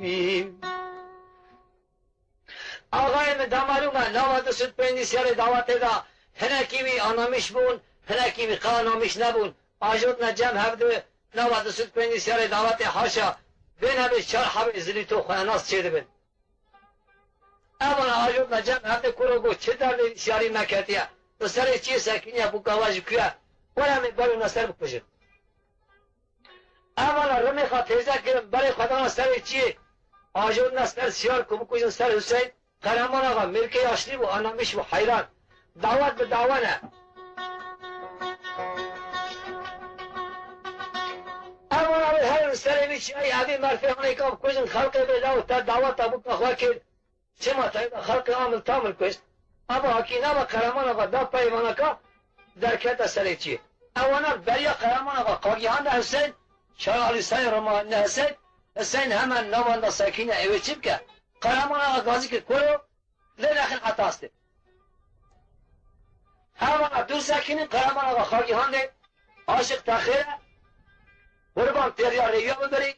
wî. Axayê min, damarû me, nava du sed pêncî siyarê dawetê de hinekî wî anamîş bûn, hinekî wî qe anamîş nebûn. Ajotne cem hevdu, nava du sed pêncî siyarê dawetê haşa, vê nebê çar hebê zilîto xwenenas çêdibin. Evana ajotne cem hevdu kuro got, çi derdê siyarî me ketiye? Tu serê çiyê sekiniye bûka we ji kuye? Were em ê berûne ser bikujin. Evana rimê xwe têze kirin, berê xwe dana serê çiyê. Ajotine ser siyar ku bikujin ser Huseyîn, Qereman Axa, mêrkê yaşlî bû, anamîş bû, heyran. Dawet bi dawe ne. Evana wê herin serê vî çiyayî, evî merfê hanê ka bikujin, xelqê bê lew te daweta bûka xwe kir. Çima te xelqê amil tamil kuşt? Ava hakî nava Qereman Axa da peyvaneka derkete serê çiyê. Ewana beriya Qereman Axa qagihanda Huseyîn, Şar Alî Sayê Roma ne Huseyîn, Huseyîn hemen navanda sekîne ewê çi bike? Qereman Axa gazî kir kuro, lê nexin etastê. Ewana dûr sekînin Qereman Axa xagihandê, aşiq te xêr e, qurban têriya rêwiya bibirî,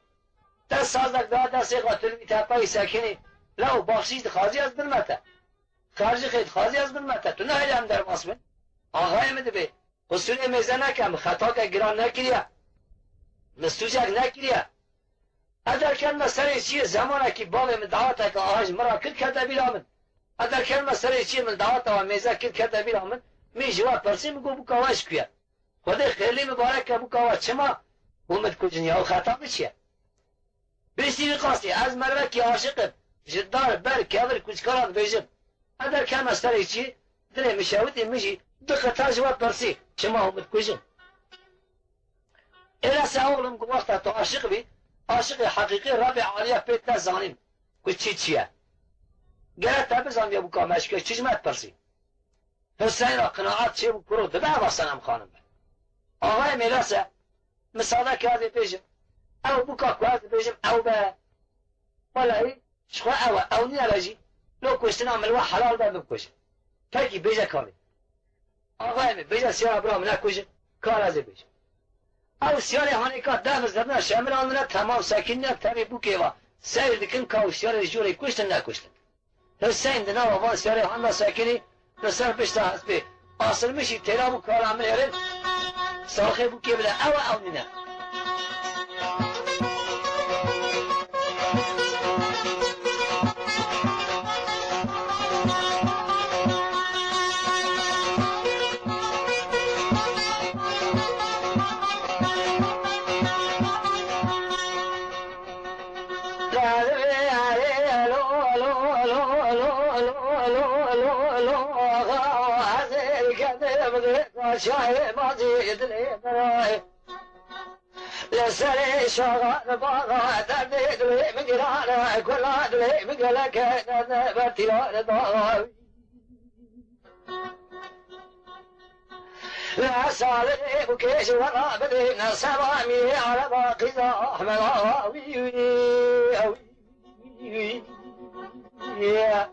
Te sazek da destê xwe, tu li vî tepayî sekinî. Lew baxşîş dixwazî, ez bidime te. Xercixê dixwazî, ez bidime te. Tu nehêlî em derbas bin. Axayê min dibê. Qusûrê mêze neke, min xetake giran nekiriye. Min sûcek nekiriye. Ez derketime serê çiyê, zemanekî bavê min daweteke ahij min re kir kete bîra min. Ez derketime serê çiyê, min daweta we mêze kir kete bîra min. Min ji we pirsî, min got bûka we ji ku ye? Xwedê xêrlî mibarek ke bûka we çima û min dikujin ya û xeta min çi ye? Piştî vî qasî ez mervekî aşiq im, ji dar, ber, kevir, kuçkara dibêjim. Ez derkeme serê çiyê, dilê min şewitî, min jî du qita ji we pirsî, çima û min dikujin? Êlese oxlim ku wexta tu aşiq bî, aşiqê heqîqî Rebê Alî ye, pê te zanîn ku çi çi ye. Gere te bizaniye bûka me ji ku ye, çi ji me dipirsî? Huseyna qinaet çêbû kuro dibe eva Senem Xanim be. Axayê Mêlese, misade ke ez ê bêjim, ew bûka ku ez dibêjim ew be. Welehî, ji xwe ew e, ew nîne re jî, lo kuştina min we helal be, min bikuje. Pekî, bêje karê. Axayê min, bêje siyara bira min nekuje, kar ez ê bêjim. Ew siyarê hanê ka deh min zirna şemilandine, temam sekinine, temê bûkê va. Seyr dikin ka hişyarê ji jorê kuştin nekuştin. Hiseyn di nava van şerê handa sekinî li ser pişta hespê. Asirmişî têla bû kala min êrin. Salxê bû kê bile ew e ew nîne. Li serê şaxa li baxa derdê dilê min giran e, kula dilê min gelek e, derdê bertîla li daxa wî. Li salê bûkê ji we re bidê, ne seba mîrê ereba qîza Ahmed Axa wî, wî, wî, wî.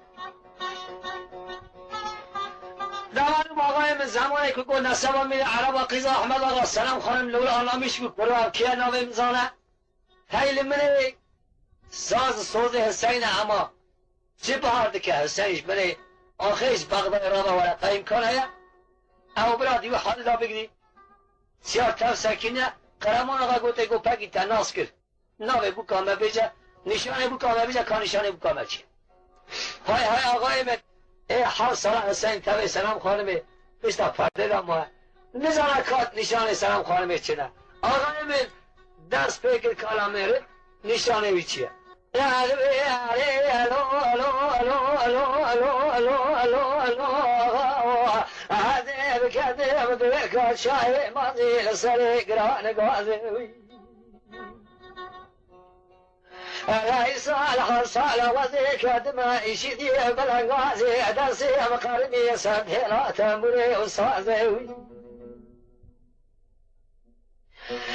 Demalûm axayê min, zemanê ku got neseba mîrê ereba qîza Ahmed Axa Selam Xanim li wir anamîş bû, kurwa kî ye navê min zane. Hey li min ê saz sozê Hiseyn e, ema çi bihar dike Hiseyn ji min ê axê ji Bexdayê rabe were, qey îmkan heye? Ew bira dî wî halî da bigirî. Siyar tev sekîne, Qereman Axa gotê, got pekî te nas kir. Navê bûka me bêje, nîşanê bûka me bêje, ka nîşanê bûka me çi ye? Hay hay axayê min, ê heft sala Hiseyn tevê Selam Xanimê pişta perdê de maye. Nizane ka nîşanê Selam Xanimê çi ne. Axayê min dest pê kir kala mêrin, nîşanê wî çi ye? Hezê bi kedê bi dê ka şahê mazî li serê giran gazê wî. Ey sal her sal wezê kedime îşî diye belengazê, destê em qerimî ser hêla tembûrê û sazê wî.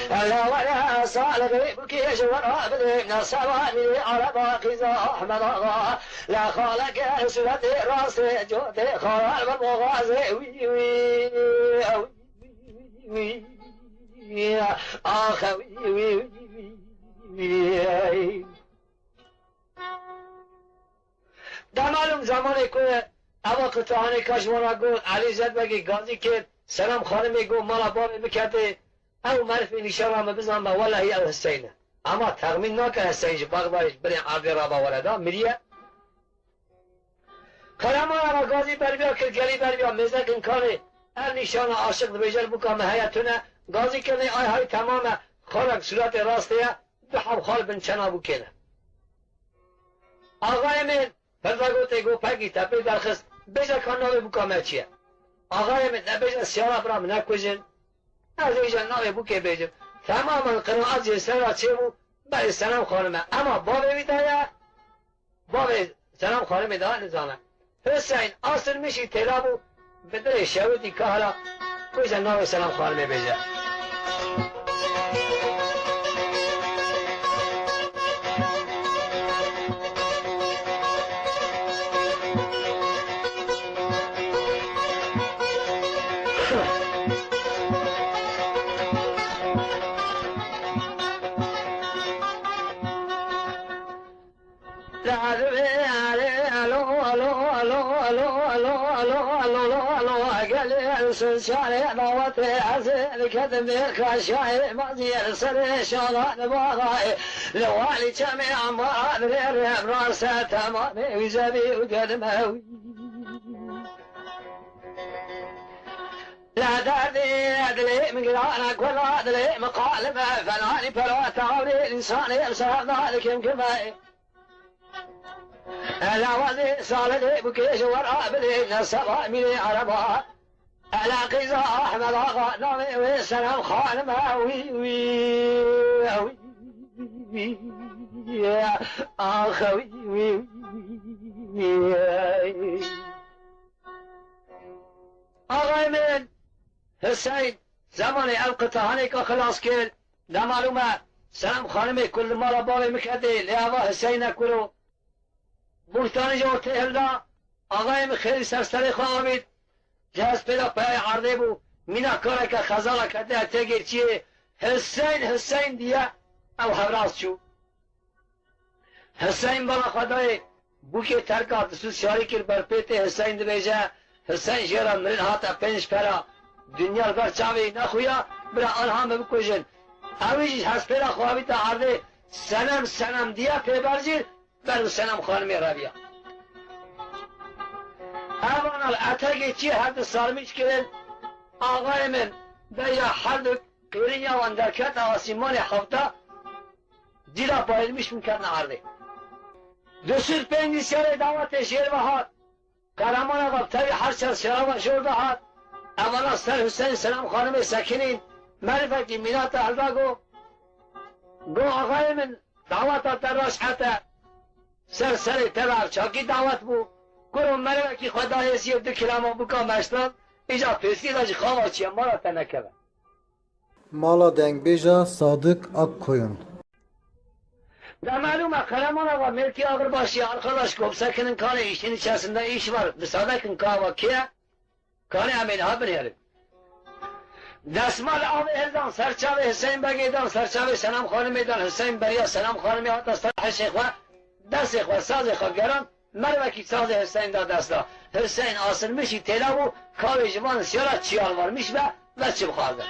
Ela were sal xê bikê ji we re bidê, ne sevanî ereba qîza Ahmed Axa. Le xaleke suretê rastê cotê xarar ve boğazê wî, wî, wî. Ax, wî, wî, wî, wî. Demalûm zemanê ku eva qitahanê ka ji wana got, Elî Zedbegê gazî kir, Selam Xanimê got, mala bavê bikete, ew merifê nîşana min bizan be, welehî ew Hiseyn e. Ema texmîn nake Hiseyn ji Bexdayê ji binê erdê raba were da, miriye. Qereman Axa gazî berbiya kir, gelî berbiya mêzekin kanê. Ev nîşana aşiq dibêje li bûka me heye tune. Gazî kirinê ay hay temam e. Xalek sûretê rastê ye. Du heb xal bin çena bûkê ne. Axayê min, pirda gotê, got pekî te pê derxist. Bêje ka navê bûka me çi ye? Axayê min, ne bêje siyara bira min nekujin. Ez ê îja navê bûkê bêjim. Temamen qiraat jê ser re çêbû, berê Selam Xanim e. Ema bavê wî daye, Bavê Selam Xanimê da nizane. Hiseyn asirmişî têla bû, bi dilê şewitî kahla, bêje navê Selam Xanimê bêje. Gelin sirçarê dawetê ez ê diketim bê kaşayê maziyê serê şalan baxayê. Li walî çemê ambara dirê rê rase temamê wî zevî û gelime wî. La derdê dilê min girana, kula dilê min qalime, felanî pera tawrê însanê em serhevda dikim kime. Ela wezê salê bûkê ji we re bidê, ne seba mîrê ereba. Ela qîza Ahmed Axa, navê wê Selam Xanim e, wî, wî, wî, wî, ax, wî, wî, wî. Axayê min, Hiseyn, zemanê ev qitahanê ka xilas kir, demalûm e, Selam Xanimê ku li mala bavê min ketê, lê eva Hiseyn e kuro. Buhtanê ji ortê hilda, axayê min xêrî ser serê xwe avît, ji hespê de peyayê erdê bû, mîna kareke xezala kete têgê çiyê, Hiseyn, Hiseyn diye, ew hevraz çû. Hiseyn bala xwe dayê bûkê terka, distû siyarî kir ber pêtê. Hiseyn dibêje, Hiseyn jê re mirin hate pênc pera, dinya li ber çavê wî nexuya, bira anha min bikujin. Ewî jî hespêra xwe avîta erdê, Senem, Senem diye pê ber jî, ber bi Senem Xanimê reviya. Evana li etegê çî her du sarmîç kirin, axayê min, beyra her du qêrîn ya wan derkete asîmanê hewta, cîra bayilmiş min ketine erdê. Du sed pêncî serê dawetê jêr ve hat. Qehreman Axa bi tevî her çar serava jor de hat. Evana ser Hüseyin Selam Xanimê sekinîn. Merivekî mîna te hilda go, go axayê min, daweta te raşhete. Ser serê te ve ev çakî dawet bû. Kuro merivekî xwe dayê ziyê du kilama bûka meştan. Îca pêsiyê de jî xava çiye mala te nekeve. Mala dengbêja Sadık Akkoyun. De melûm e, Qehreman Axa mêrkî axir başî, arkadaş, kom sekinin kanê, işin içerisinde iş var. Müsaade kin, kahve kiye? Kanê em ê niha binêrin. Desmal avê hildan, serçavê Hüseyin Begê dan, serçavê Senem Xanimê dan, Hüseyin beriya Senem Xanimê hata ser hişê xwe, destê xwe, sazê xwe geran, mervekî sazê Hüseyin da dest da. Hüseyin asilmişî têla bû, kavê ji van siyara çiyar varmiş be, ve çi bixwaze.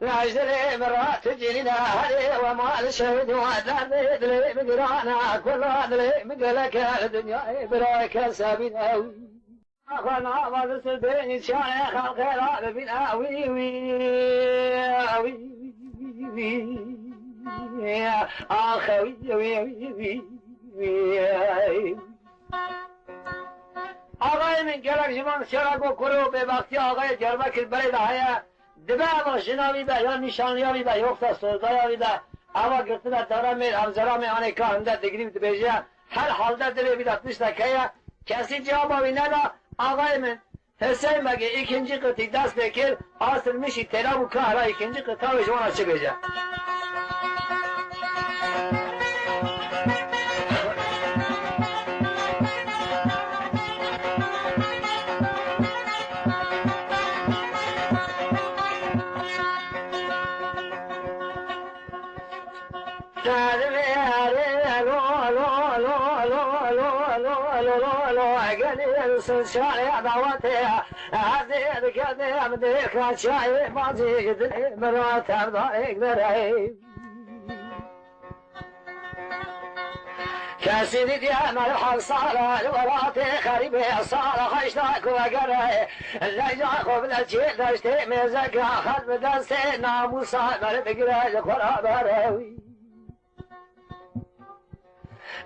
Najdilê min ra tu cînî de herê we mal şehîd û derdê dilê min girana, kula dilê min gelek e li dinyayê bira kes hebîne wî. Xwe nava li sibê nîşanê xelqê ra bibîne wî, wî, wî, wî, axe wî, wî, wî, wî, wî. Axayê min gelek ji van siyara ku kur û bêbextiya axayê Diyarbekir berê de heye, dibe eva jina wî be, ya nîşanliya wî be, yoksa sozdaya wî be, eva girtine dara mêr, ev zera mêr anê ka hinde digrî û dibêje, her halde dilê wî de tiştek heye, kesî cewaba wî neda, axayê min, Hüseyin Begê îkincî qitî dest pê kir, asilmişî têla bû, ka hela îkincî qita wê ji wana çi bêje. Kesî dîtiye merhem sala li welatê xerîbê sala heşta ku vegere. Leyla xwe bide çê deştê mêzeke xel bi destê namûsa ber bigire ji xwe re bere wî.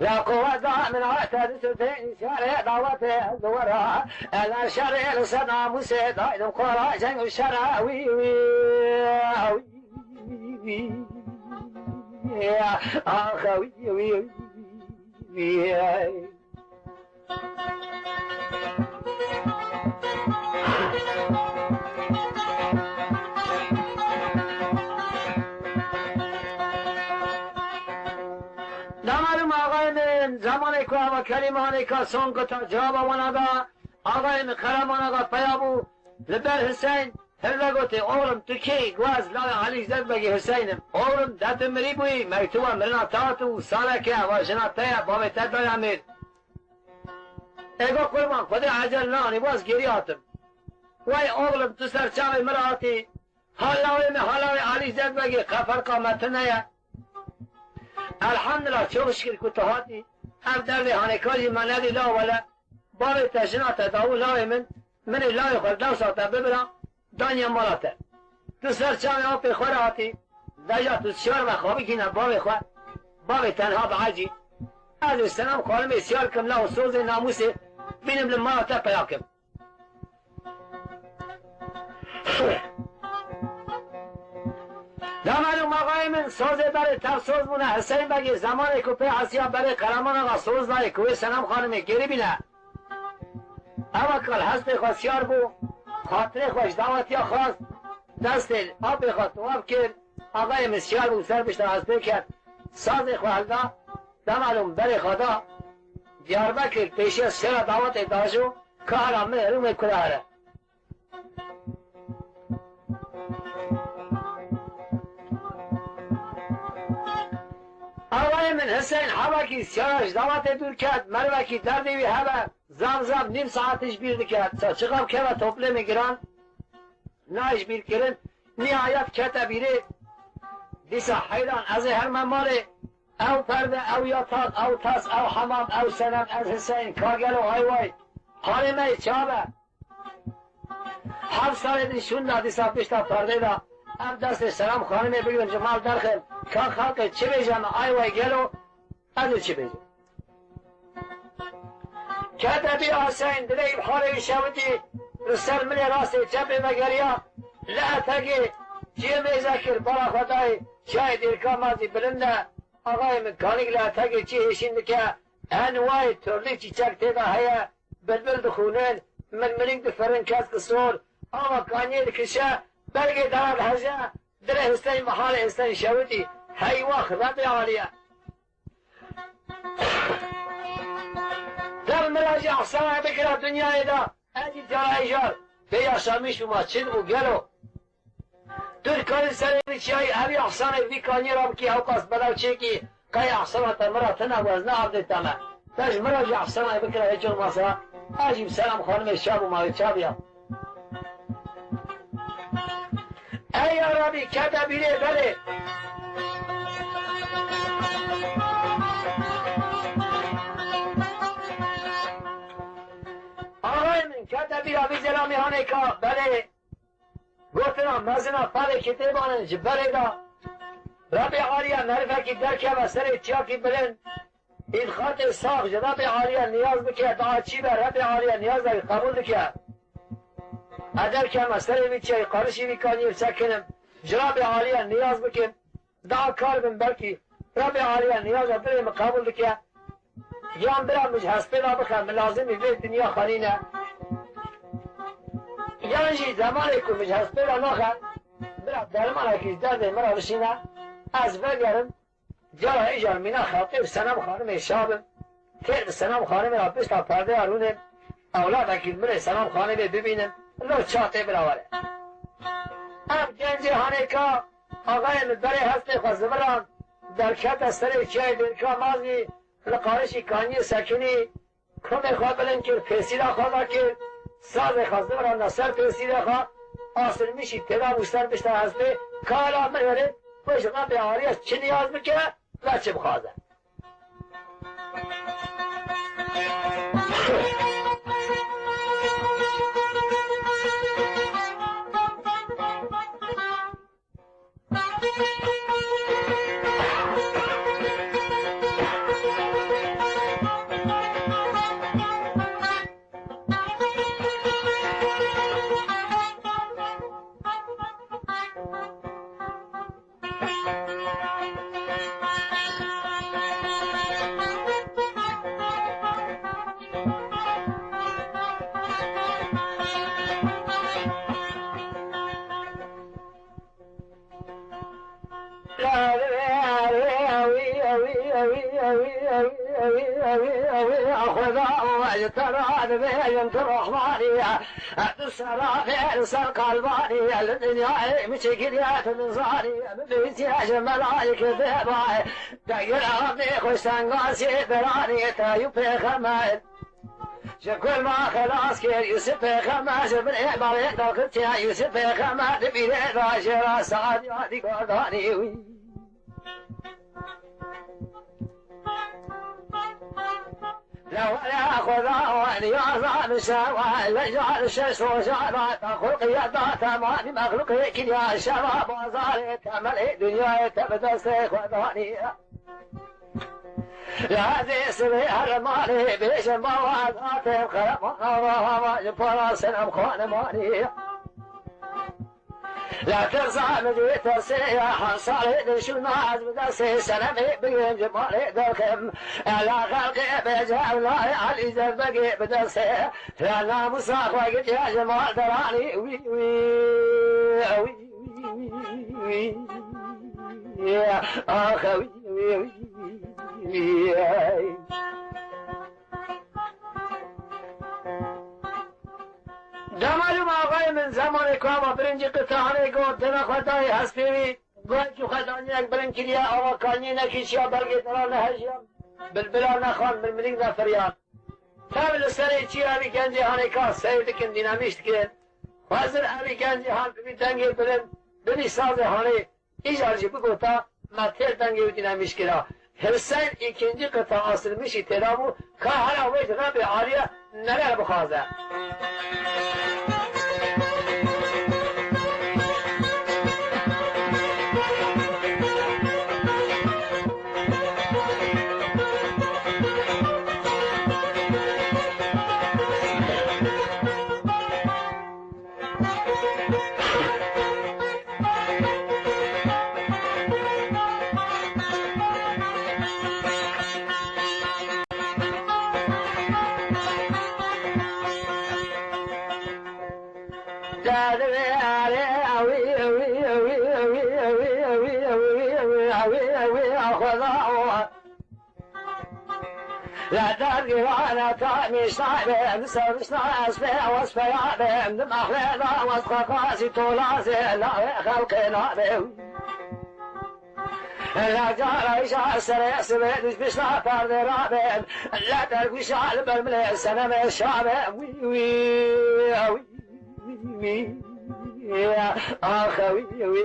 La quweta min hate di sirtê şerê dawetê ez li we re. Ela şerê li ser namûsê daydim xwe re ceng û şera wî, wî, wî, wî, wî. Axe wî, wî, wî, wî. Damarım ağayê min, zamanê ku ava kelîmanê ka son ku ta cewaba wana da, ağayê min Qehreman Axa peya bû, li ber Hüseyin, Hevde gotê, oğlum, tu kê yî? Go ez lawê Elî Zedbegê Hüseyin im. Oğlum, de tu mirî bûyî, mektuba mirina te hat û saleke eva jina te ye, bavê te daye mêr. Ê go qurban, Xwedê ecel neanî, bo ez gêrî hatim. Wey oğlum, tu ser çavê min re hatî. Ha lawê min, ha lawê Elî Zedbegê, qe ferqa me tune ye. Elhamdulillah, çok şükür ku tu hatî. Ev derdê hanê ka jî me nedî la wele. Bavê te jina te da û lawê min, min ê lawê xwe li dewsa te bibira, daniye mala te. Tu ser çavê apê xwe re hatî, deja tu şiyar ve xwe bigihîne bavê xwe, bavê te niha bi ecî. Ez ê Senem Xanimê şiyar kim, la û sozê namûsê bînim li mala te peya kim. Min sozê berê tev soz bûne, Hiseyn Begê zemanê ku pê hesiya berê Qereman Axa soz dayê ku wê Senem Xanimê gerî bîne. Ewa kal hestê xwe siyar bû, xatirê xwe ji dawetiya xwest, destê apê xwe tewaf kir, axayê min siyar bû ser pişta hestê ket, sazê xwe hilda, demalûm berê xwe da, Diyarbekir pêşiya sera dawetê dajo, ka hera min rûmê kura here. Awayê min Hiseyn hebekî siyara ji dawetê dûr ket, merivekî derdê wî hebe, zam zam nîv saetî ji bîr dike, ça çiqam keve toplêmê giran, nayê ji bîr kirin, nihayet kete bîrê, dîsa heyran ez ê herme malê, ew perde, ew yatak, ew tas, ew hemam, ew Senem, ez Hiseyn, ka gelo ay way, halê me yê çav e. Heft salê din şûnda dîsa pişta perdê de, ev destê Selam Xanimê bigrin ji mal derxin, ka xelqê çi bêje me ay way gelo, ez ê çi bêjim. Kete bîra Hüseyin, dilê îbharê wî şewitî, li ser milê rastê çepê vegeriya, li etegê çiyê mêze kir, bala xwe dayê çiyayê dêrka mazî bilind e, axayê min kanîk li etegê çiyê hêşîn dike, en wayê torlî çîçek tê de heye, bilbil dixûnin, milmilîk difirin, kesk sor, ava kaniyê dikişe, bergê dara diheje, dilê Hüseyin, biharê Hüseyin şewitî, hey wax, Rebê alî ye. Dev min re jî ehsana bikira dinyayê de, ez jî cara ejar bê yaşamîş bûma, çi dibû gelo? Tu dikarî serê vî çiyayî evî ehsanê vî kaniyê re bikî, ewqas bedew çêkî, qey ehsana te min re tune wezne erdê te me. Te ji min re jî ehsanayê bikira, hiç olmasa ez jî bi Selam Xanimê şa bûma, wê çaviya. Ey ya Rabî, kete bîrê belê. Axayê min, kete bîra vî zelamî hanê ka belê. Gotina mezina felê kitêbanin ji berê de. Rebê Alî ye merivekî derkeve serê çiyakî bilind. Îdxatê sax ji Rebê Alî ye niyaz bike, dua çî be Rebê Alî ye niyaza wî qebûl dike. Ez derkeme serê vî çiyayî, qarişî vî kaniyê sekinim, ji Rebê Alî ye niyaz bikim, dua kar bim, belkî Rebê Alî ye niyaza dilê min qebûl dike. Yan bira min ji hespê ve bixe, min lazimî vê dinya xwe nîne. Yan jî zemanê ku min ji hespê ve naxe, bira dermanekî ji derdê min re bişîne, ez vegerim. Cara îcar mîna xelqê bi Senem Xanimê şa bim. Têr bi Senem Xanimê re pişta perdeya rûnê, ewladekî li milê Senem Xanimê bibînim. Lo ça tê bira were. Ev gencê hanê ka axayê min berê hestê xwe ziviran, derkete serê çiyayê Dêrka Mazî, li qarişî kaniyê sekinî, Komê xwe bilind kir, pêsîra xwe vekir, sazê xwe ziviranda ser pêsîrê xwe, asilmîşî têda bû ser pişta hespê, kala min herê, xwe ji Rebê Alî ye çi niyaz bike, ve çi bixwaze. Xweda ji te re dibêjim tu rehmanî ye. Tu sera xêr ser qalbanî ye. Li dinyayê min çi kiriye tu nizanî ye. Min bihîstiye ji melayekê bêbayê. Degir Erdê xweştengasê beranî ye. Te yû pêxemer ji kulma xelas kir. Yûsif pêxemer ji binê berê derxist ye. Yûsif pêxemer di bîrê de jê re Saadiya dî gordanî wî. Lewere Xweda we niyaza min şewa, li car şeş roja da te xulqiye da temanî mexlûqê kiriya şeva bazarê temelê dinyayê te bi destê Xwedanî. Lê ez ê sibê her malê bêjim bawa zatê xerema hava hava ji para Senem Xanimanî. La tersa min jê tersê ya, hemsalê dişûna ez bi destê senemê bigêm ji malê derxim. Ela xelqê bêje ew nayê Elî Zerbegê bi destê. La namusa xwe gidiya ji mal deranî wî, wî, wî, wî, wî, wî. Ax, wî, wî, wî, wî. Demalûm axayê min, zemanê ku ava birincî qitahanê got, dina xwe dayê hespê wî, goyekî xwe daniyek bilind kiriye, ava kaniyê nekîşiya, belgê dira nehejiya, bilbila nexan, milmilîk nefiriyan. Tev li serê çiyê evî gencê hanê ka seyr dikin, dînamîş dikin. Xwezir evî gencê han bibî dengê bilind, bibî sazê hanê. Îcar jî bigota, me têr dengê wî dînamîş kira. Hiseyn îkincî qita asilmişî têra bû, ka hera wê ji Rebê Alî ye nere bixwaze. La dergirana ta mişna bim, sarışna ez pê waz peya bim, dim ahle da waz kakasi tolazê, la xelqê nabim. La cara îşa serê sibê, düşmüşna perde rabim, la derguşa li ber milê senemê şabim, wî, wî, wî, wî, wî, ax, wî, wî, wî,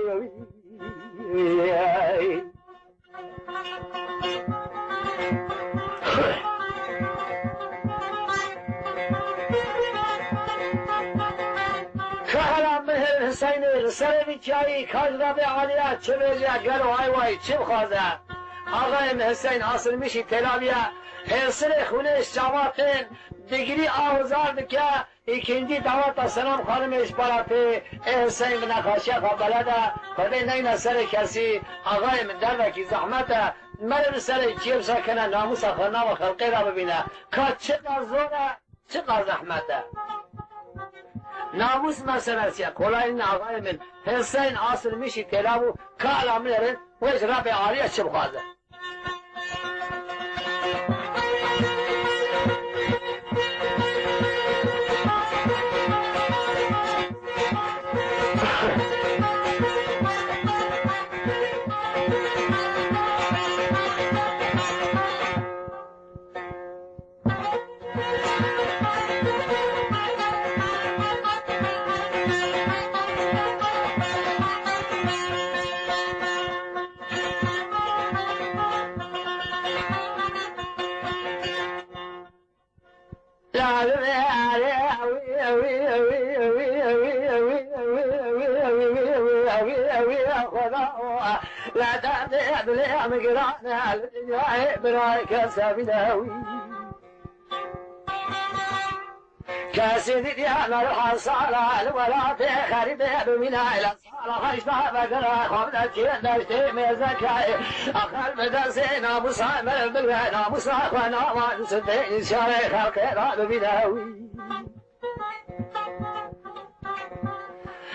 wî. Kahra mihir Hiseynê li serê vî çiyayî kaj Rebê Alî ye çi bêje, gelo ay way çi bixwaze. Axayê min Hiseyn asilmişî têlavî ye, hêsirê xûnê ji çava tên, digirî a huzar dike, Îkincî daweta Selam Xanimê ji Balatê, ê Hiseyn bi nexaşiya xwe beled e, Xwedê neyne serê kesî, axayê min dervekî zehmet e, mere li serê çiyê bisekine, namûsa xwe nava xelqê re bibîne. Ka çiqas zor e, çiqas zehmet e. Namûs meselesi ye, kolay nîne axayê min. Hiseyn asilmişî têlav û ka ela min rin, wê ji Rebê Alî ye çi bixwaze. Kesê dîtiya me li hesala li welatê xerîbê bimîne, li sala heşta vegere xwe bide çê deştê mêzekê. Axel bi destê namûsa me bigre, namûsa xwe navan sitê şarê xelkê de bibîne wî.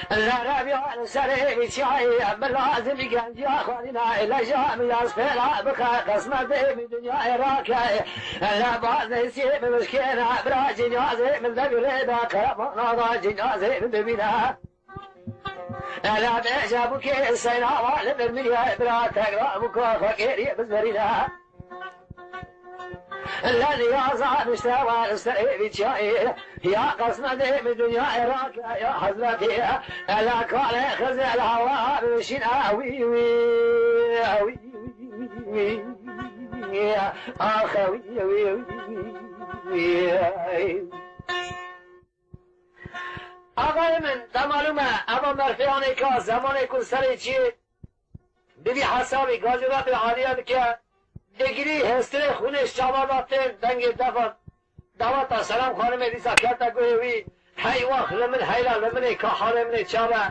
Zerre biya li serê vî çiyayê, min lazim î genciya xwe nîna, leja min ya spêra bixe, qismetê min dinyayê rake. Le bazê sê min mişkêne, bira cinazê min devî rê de, qerebana da cinazê min dibîne. Le bêje bûkê Huseyna wa li vir min ye, bira tekrar bûka xwe kêrî bizerîne. Lê niyaza nişte war serê vî çiyayê, ya qismetê min dinyayê rake ya hezretê. Ela kalê Xizir hewa bişîne wî, wî, wî, wî, wî, ax, wî, wî, wî, wî. Axayê min, te malûm e, eva merfeyanê ka zemanê ku serê çiyê bibî hesabê gazê Rebê Alî ye dike, digirî hêstirê xûnê ji çava de tên, dengê defa daweta Selam Xanimê dîsa kete guhê wî, hey wax li min heyla li min ê ka halê min ê çav e.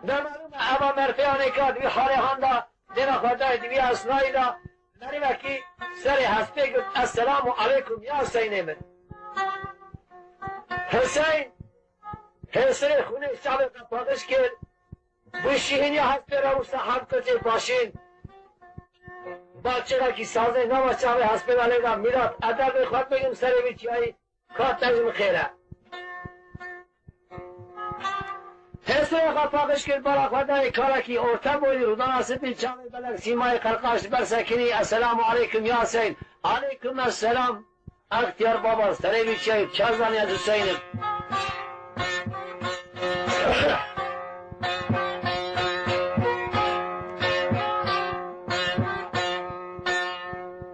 Demalûme eva merfeyanê ka di wî halê handa dêna xwe dayê di wî esnayî de merivekî serê hespê girt, "Esselamu aleykum ya Hüseyinê min." Hüseyin hêsirê xûnê çavê xwe paqij kir, bi şîhîniya hespê re wisa heft qicê paşîn. Balçiqekî sazê nava çavê hespê de lêda, "Mîlat, edebê xwe bigim serê vî çiyayî." Ka te ji min xêr e. Hêsirê xwe paqij kir, bala xwe dayê karekî orte boyî, rûdana spî, çavê belek, sîmayê qerqaş, ber sekinî, "Esselamu aleykum ya Hüseyin." "Aleykum esselam, extiyar baba, serê vî çiyayî, çar zanî ez Hüseyin im."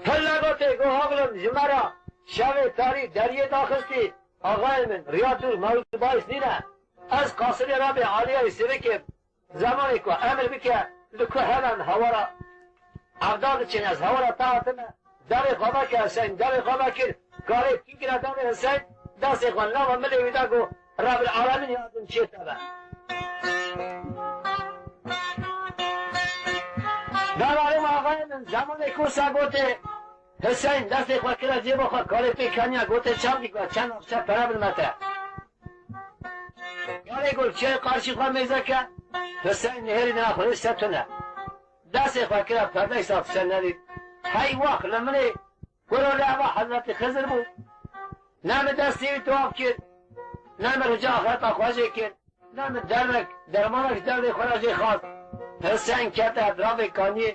Hille gotê, go, "Oxlim, ji me re." Şevê tarî deriyê daxistî, "Axayê min, riya dûr mewzû bahis nîne. Ez qasirê Rebê Aliyayê Sirikê, zemanê ku emir bike, li ku hev em hewara evda diçin, ez hewara te hatime, devê xwe veke Hüseyin, devê xwe vekir, karê tu gire devê Hüseyin, destê xwe nava milê wî de, go, Rebil Alemîn yardim çê te be." Devarim axayê min, zemanê ku sa gotê, Hüseyin destê xwe kire cêba xwe, karê pê keniya, gote, "Çavkî ku çend navçe pere bidime te." Karê got, "Çiyê qarşî xwe mêze ke." Hüseyin nihêrî dina xwe ser tune. Destê xwe kire perdeysa Hüseyin nedît. Hey wax li min ê, kuro li eva Hezretî Xizir bû. Ne min destê wî tewaf kir, ne min rica axireta xwe jê kir. Ne min dernek, dermanek ji derdê xwe re jê xwest. Hüseyin kete etrafê kaniyê,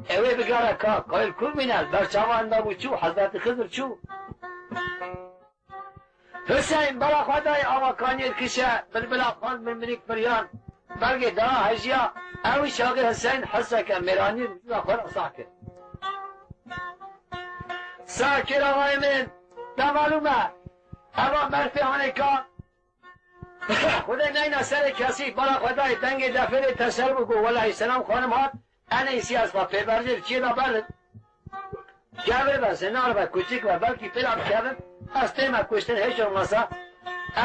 ew ê bigere ka, kayil ku mîne, li ber çavan de bû çû, Hezretî Xizir çû. Hüseyin bala xwe dayê ava kaniyê dikişe, bilbila xwend min minîk piryan. Belgê daha hejiya, ew îşaxê Hüseyin heseke mêranî vücuda xwe re sah kir. Sah kir axayê min, devalû me, eva merfê hanê ka, Xwedê neyna serê kesî, bala xwe dayê dengê defê lê teser bû, got, "Welahî selam xanim hat, enê îsî ez xwe pê berjêr çiyê da berin. Kevir be, zinar be, kuçik be, belkî pêra bikevin, ez tême kuştin, hiç olmasa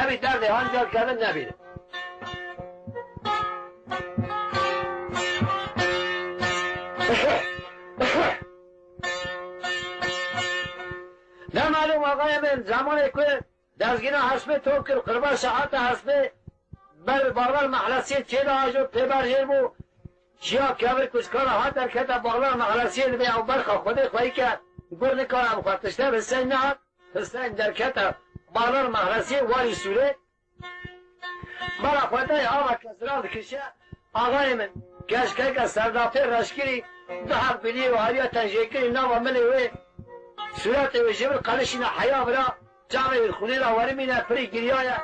evî derdê han gel kevin nebîrin." Ne malûm axayê min, zemanê ku Dezgîna hespê top kir, qirba saeta hespê ber Baxlar Mehlesiyê çê de ajo pê berjêr bû. Çiya kevir kuçkana hat derkete Baxlar Mehlesiyê, dibê ew berxa Xwedê xweyî ke gur nikare bixwe. Tişte Hiseyn nehat, Hiseyn derkete Baxlar Mehlesiyê warî sûrê. Bala xwe dayê ava keziran dikişe, axayê min, keçkeke serdapê reşkirî, du heb biliyê û heriya tenjêkirî nava milê wê, sûretê wê ji vir qelişîne heya vira, çavê wê xûnê ra werimîne, pirî giriyaye,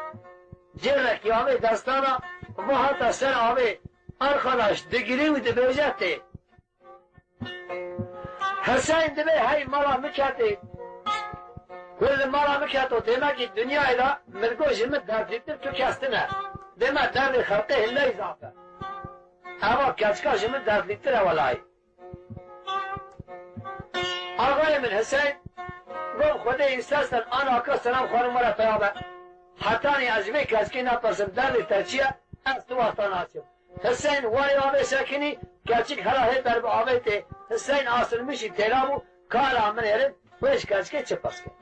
cêrekî avê destana, va hata ser avê, "Arkadaş, digirî û dibêje tê." Hiseyn dibê hey mala min ketê. Ku li mala min keto, dêmekî dinyayê de min got ji min derdlîtir tu kes tine. Dême derdê xelqê hilleyî zaf e. Eva keçika ji min derdlîtir e welayî. Axayê min Hiseyn got, "Xwedê însesten anaka selam xanim were peya be. Hetanî ez ji vê keçikê nepirsim derdê te çi ye, ez tu wexta naçim." Hiseyn warê avê sekinî, keçik hela hê ber bi avê tê. Hiseyn asilmişî têra bû, kara min êrin, wê ji keçikê çi pirs kir?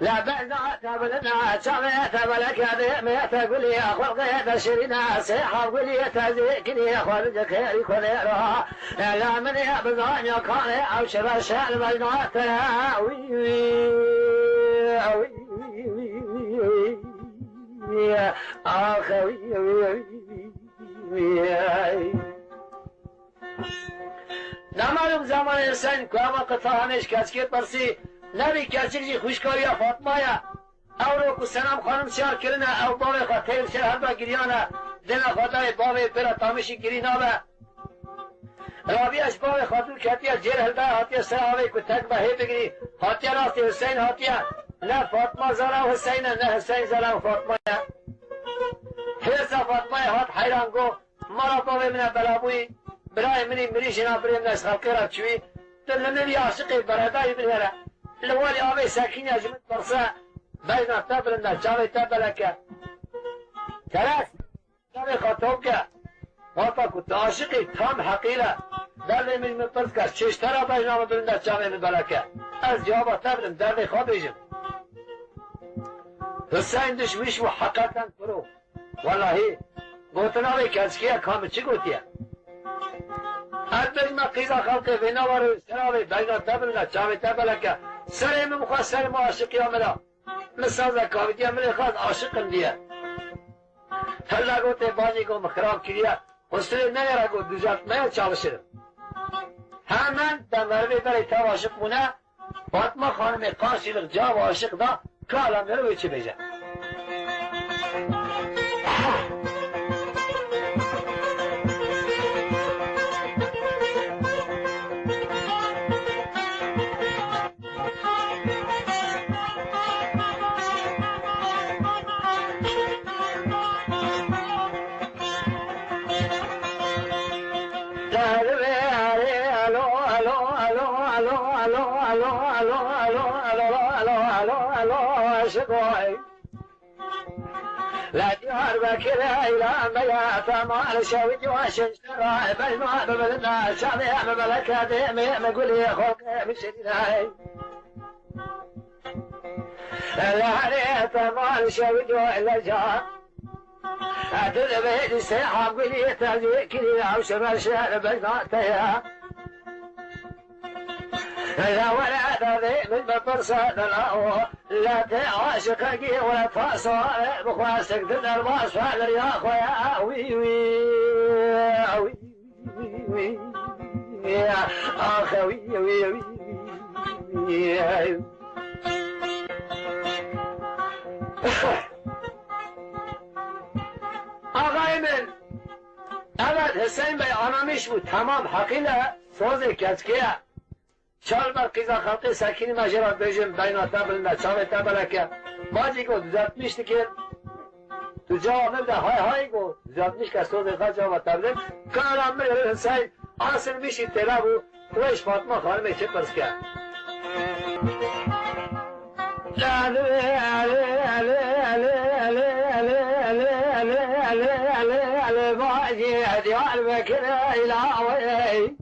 لە بەغدا تەبلنا چاوێ تەبەلەکە دێمێتە گولی خەڵقێتە شیرینە سێ حەولی تەزیکنی خۆرج خێری خۆێرا لە منێ بزانیا کاڵێ ئەو شەبە شەر بەژناتە وی وی وی Hüseyin ku ev wexta hanê ji keçikê pirsî, nebî keçik jî xwişka wî ya Fatma ye. Ewro ku Senem xanim şiyar kirine, ew bavê xwe tê li ser herda giriyane, dêla xwe dayê bavê pêra tamîşî girî nabe. Rabiya ji bavê xwe dûr ketiye, cêr hildaye hatiye ser avê ku tek be hê bigirî, hatiye rastê Hüseyin hatiye, ne Fatma zana Hüseyin e, ne Hüseyin zana Fatma ye. Hêrsa Fatmayê hat heyran got, Mala bavê min e bela bûyî, birayê min î mirî jina birê min e ji xelkê re çûyî, tu li min î aşiqê beredayî min here. Li warî avê sekîniya ji min pirse, bejna te bilind e, çavê te belek e. Teres, çavê xwe top ke. Wata ku tu aşiqî tam heqî re, derdê min ji min pirs ke, çêj te re bejna min bilind e, çavê min belek e. Ez cewaba te bidim, derdê xwe bêjim. Hüseyin dişmiş bû heqeten kuro. Welahî, gotina vê keçikê ya ka min çi gotiye? Ez bêjime qîza xelkê vê nava rê ser avê bejna te bilind e, çavê te belek e. Serê min bixwe ser min aşiqiya min e. Min saze kavitiye, min ê xwe ez aşiqim diye. Hilla gotê bacê got min xirab kiriye. Xwestilê neyere got düzeltmeye çalışırım. Hemen de merivê berê tev aşiq bûne, Fatma Xanimê qarşîlik cevaba aşiq da, ka la meriv wê çi bêje. Şikoy. La Diyarbekir eyla me ya temal şewi diwa şeştera bejna bibirna şamê me beleke dêmê me gulê xolqê bişirînay. La herê temal şewi diwa leca. Dil ve dise ha gulê tezî kiri ew şemer şer bejna te ya. La were derdê min bipirse dila o, la te aşiqekî were tasare bixwestek di derbas feliriya xwe ya wî wî, wî wî, axe wî wî wî. Axayê min, evet, Hüseyin Bey anamîş bû, temam, heqîle sozê keçkê ye. Çar ber qîza xelqê sekînî me jê re dibêjin, beyna te bilind e, çavê te belek e. Bacî got, düzeltmiş dikin. Tu cevabê bide, hay hay got, düzeltmiş ke sozê xwe cevaba te bidim. Kara min ê Hüseyin, asil mişî têra bû, wê ji Fatma Xanimê çi pirs ke. Bacî Diyarbekir îla wê.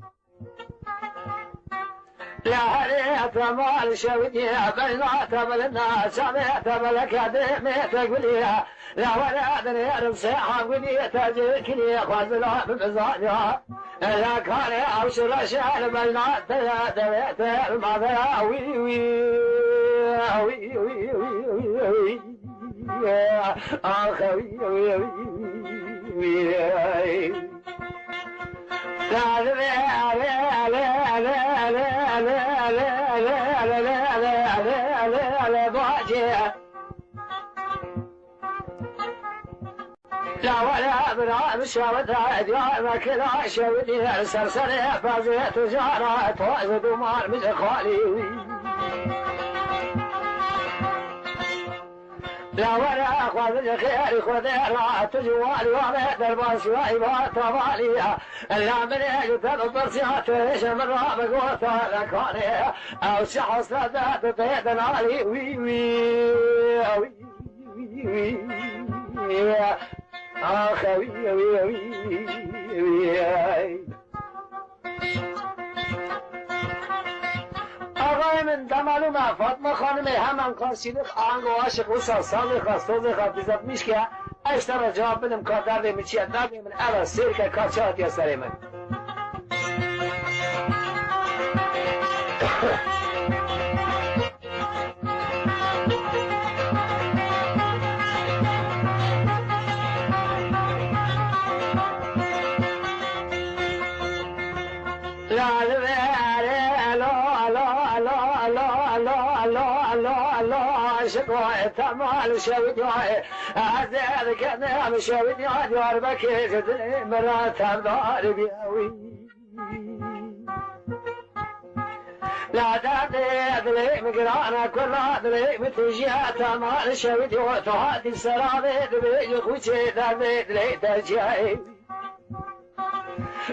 La herê temal şewdiye beyna te bilina, çavê te beleke dêmê te guliye. La were dinêrim sê ha guliye te cêkiliye xwezila bibizaniya. La karê ew şire şer beyna te ye, devê te mavera wî wî, wî wî wî wî wî. Axe wî wî wî wî. La were bira bi şewita Diyarbekira şewitî ser serê pezê tijara toz duman min xalî wî. La were xwedin xêrî xwedê ra tu ji walî wame derbas wayî ba tavalî. La min ê ji te bipirsiya tu hêşe min ra bigota lekanê. Ew çi hesret de tu tê dinalî wî wî, wî wî wî. Axe wî wî wî wî. Axayê min, dema lû me Fatma Xanimê hemen qarşîlik ango aşiq wisa sazê xwe, sozê xwe dizetmiş ke, ez ji te re cewab bidim ka derdê min çi ye, derdê min ev e, sêr ke ka çi hatiye serê min. La, la, la, la, aşık o, Temal Şevdiya, ez de dikem Şevdiya, Diyarbekir dilê min re tevdar biya wî. La derdê dilê min giran e, kurla dilê min tijî ye, Temal Şevdiya, tu hatî sera vê dibê ji xûçê derdê dilê te çi ye.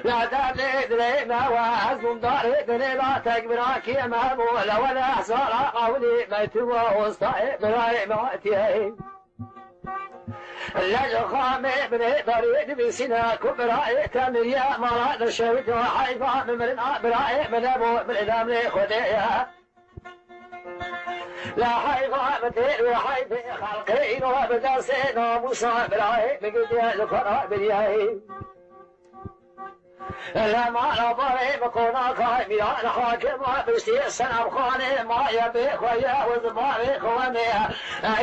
La derdê dilê me we, ez bûm darê dilê la tek birakê me bû, le wele sala qawilê me tu we, ostayê birayê me hatiye. Le ji xamê binê darê dibîsîne ku birayê te miriye, mala li şewit heyfa min mirina birayê min nebû, min idam lê Xwedê ye. La heyfa min têr wê heyfê xelqê îro bi destê namûsa birayê min girtiye li xwe re biriyayê. Li mala barê bi qonaxa mîran hakima piştî Senemxanê maye bê xwe ye û zimanê xwe me ye.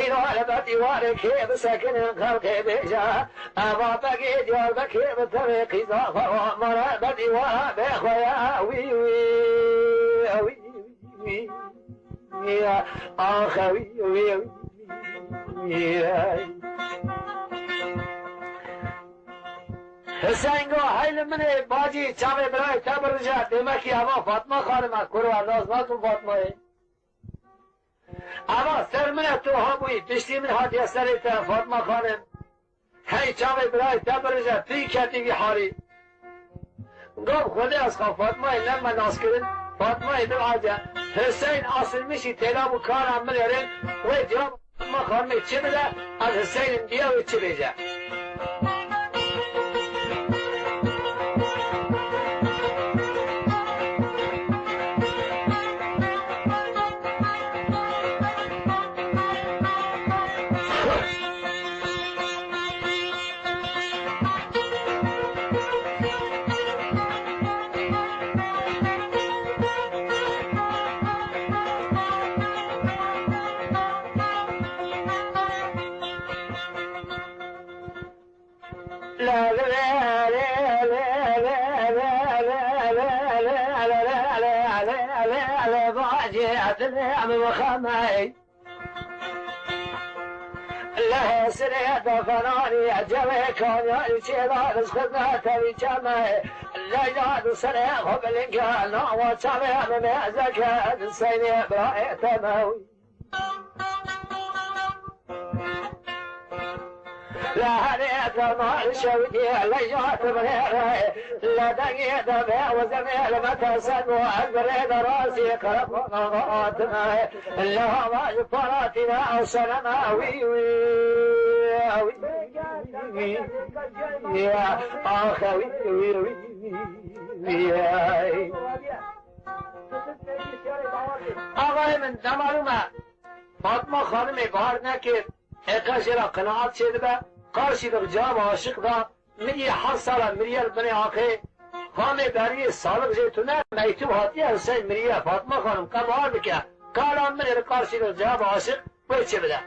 Îro li ber dîwarê kê bisekinin xelkê bêje, eva begê Diyarbekir bi tevê qîza xwe mare ber dîwara bê xwe ye. Wî, wî, wî, wî, wî, axe wî, wî, wî, wî. Hiseyn go, hey li min ê bacî, çavê birayê te birije, demekî eva Fatma Xanim e, kurwa, naz nakim Fatmayê. Eva ser min e, tu habûyî, piştî min hatiye serê te, Fatma Xanim. Hey çavê birayê te birije, tu yî ketî vî halî. Gov Xwedê ez xwe Fatmayê ne me naskirin, Fatmayê min ace. Hiseyn asilmişî têla bû kara min erin, wê cevab Fatma Xanimê çi bide, ez Hiseynim diya wê çi bêje. Lê sirê de ferarî cewê kanya çêla rizxizne tevî çeme. Leyla di serê xwe bilinge nawa çavê min mêzeke di seynê birayê te me wî. Lê herê dema şewitî leyla tu binêre. Lê dengê demê û zemê li me teser bû. Ez bi rê de rastî qereqona hatime. Lê hava ji paratîne ew seneme wî, wî, wî, wî, wî. Axe wî, wî, wî, wî. Axayê min, dema rû me Fatma Xanimê bahar nekir, ê qe jê re qenaet çêdibe, qarşî de bi cevaba aşiq da, miriyê heft sala miriye li binê axê, xamê beriyê saliq jê tune, meytûb hatiye Huseyîn miriye, Fatma Xanim qe bahar dike, kala min ê li qarşî de bi cevaba aşiq, wê çi bide.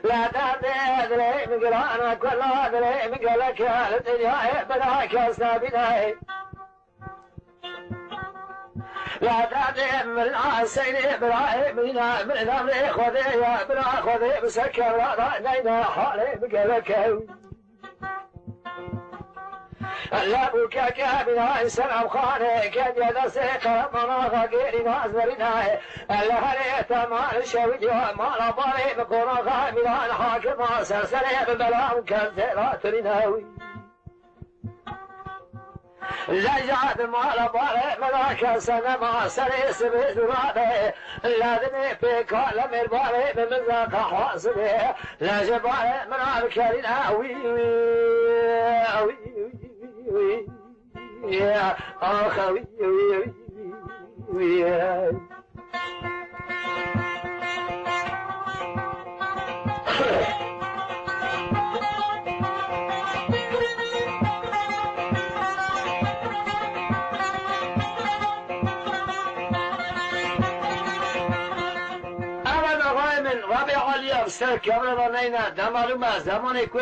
La derdê dilê min giran e, kula dilê min gelek e, li dinyayê bila kes nebîne. La derdê min a Seynê birayê min e, min demrê Xwedê ye, bila Xwedê bi ser kevra da neyne halê min gelek e. Lebûkeke bînayî Senemxanê, kediye destê Qereman Axa gêrî naz berînayê. Li herê te mal şewîdiya, mala barê bi qonaxa mîran hakima, ser serê bi bela û kentê ratirîne wî. Lejad mala barê min a kese nema, serê sibê zurabe. Ledinê pêka lemêr barê min miza qehwa sibê. Lejê barê min a bikerîne wî, wî, wî, wî, wî. Axa wî, wî, wî, wî. Ev e, axayê min, Rebê Alî ya bi ser kevre ve neyne, dema lûme, zemanê ku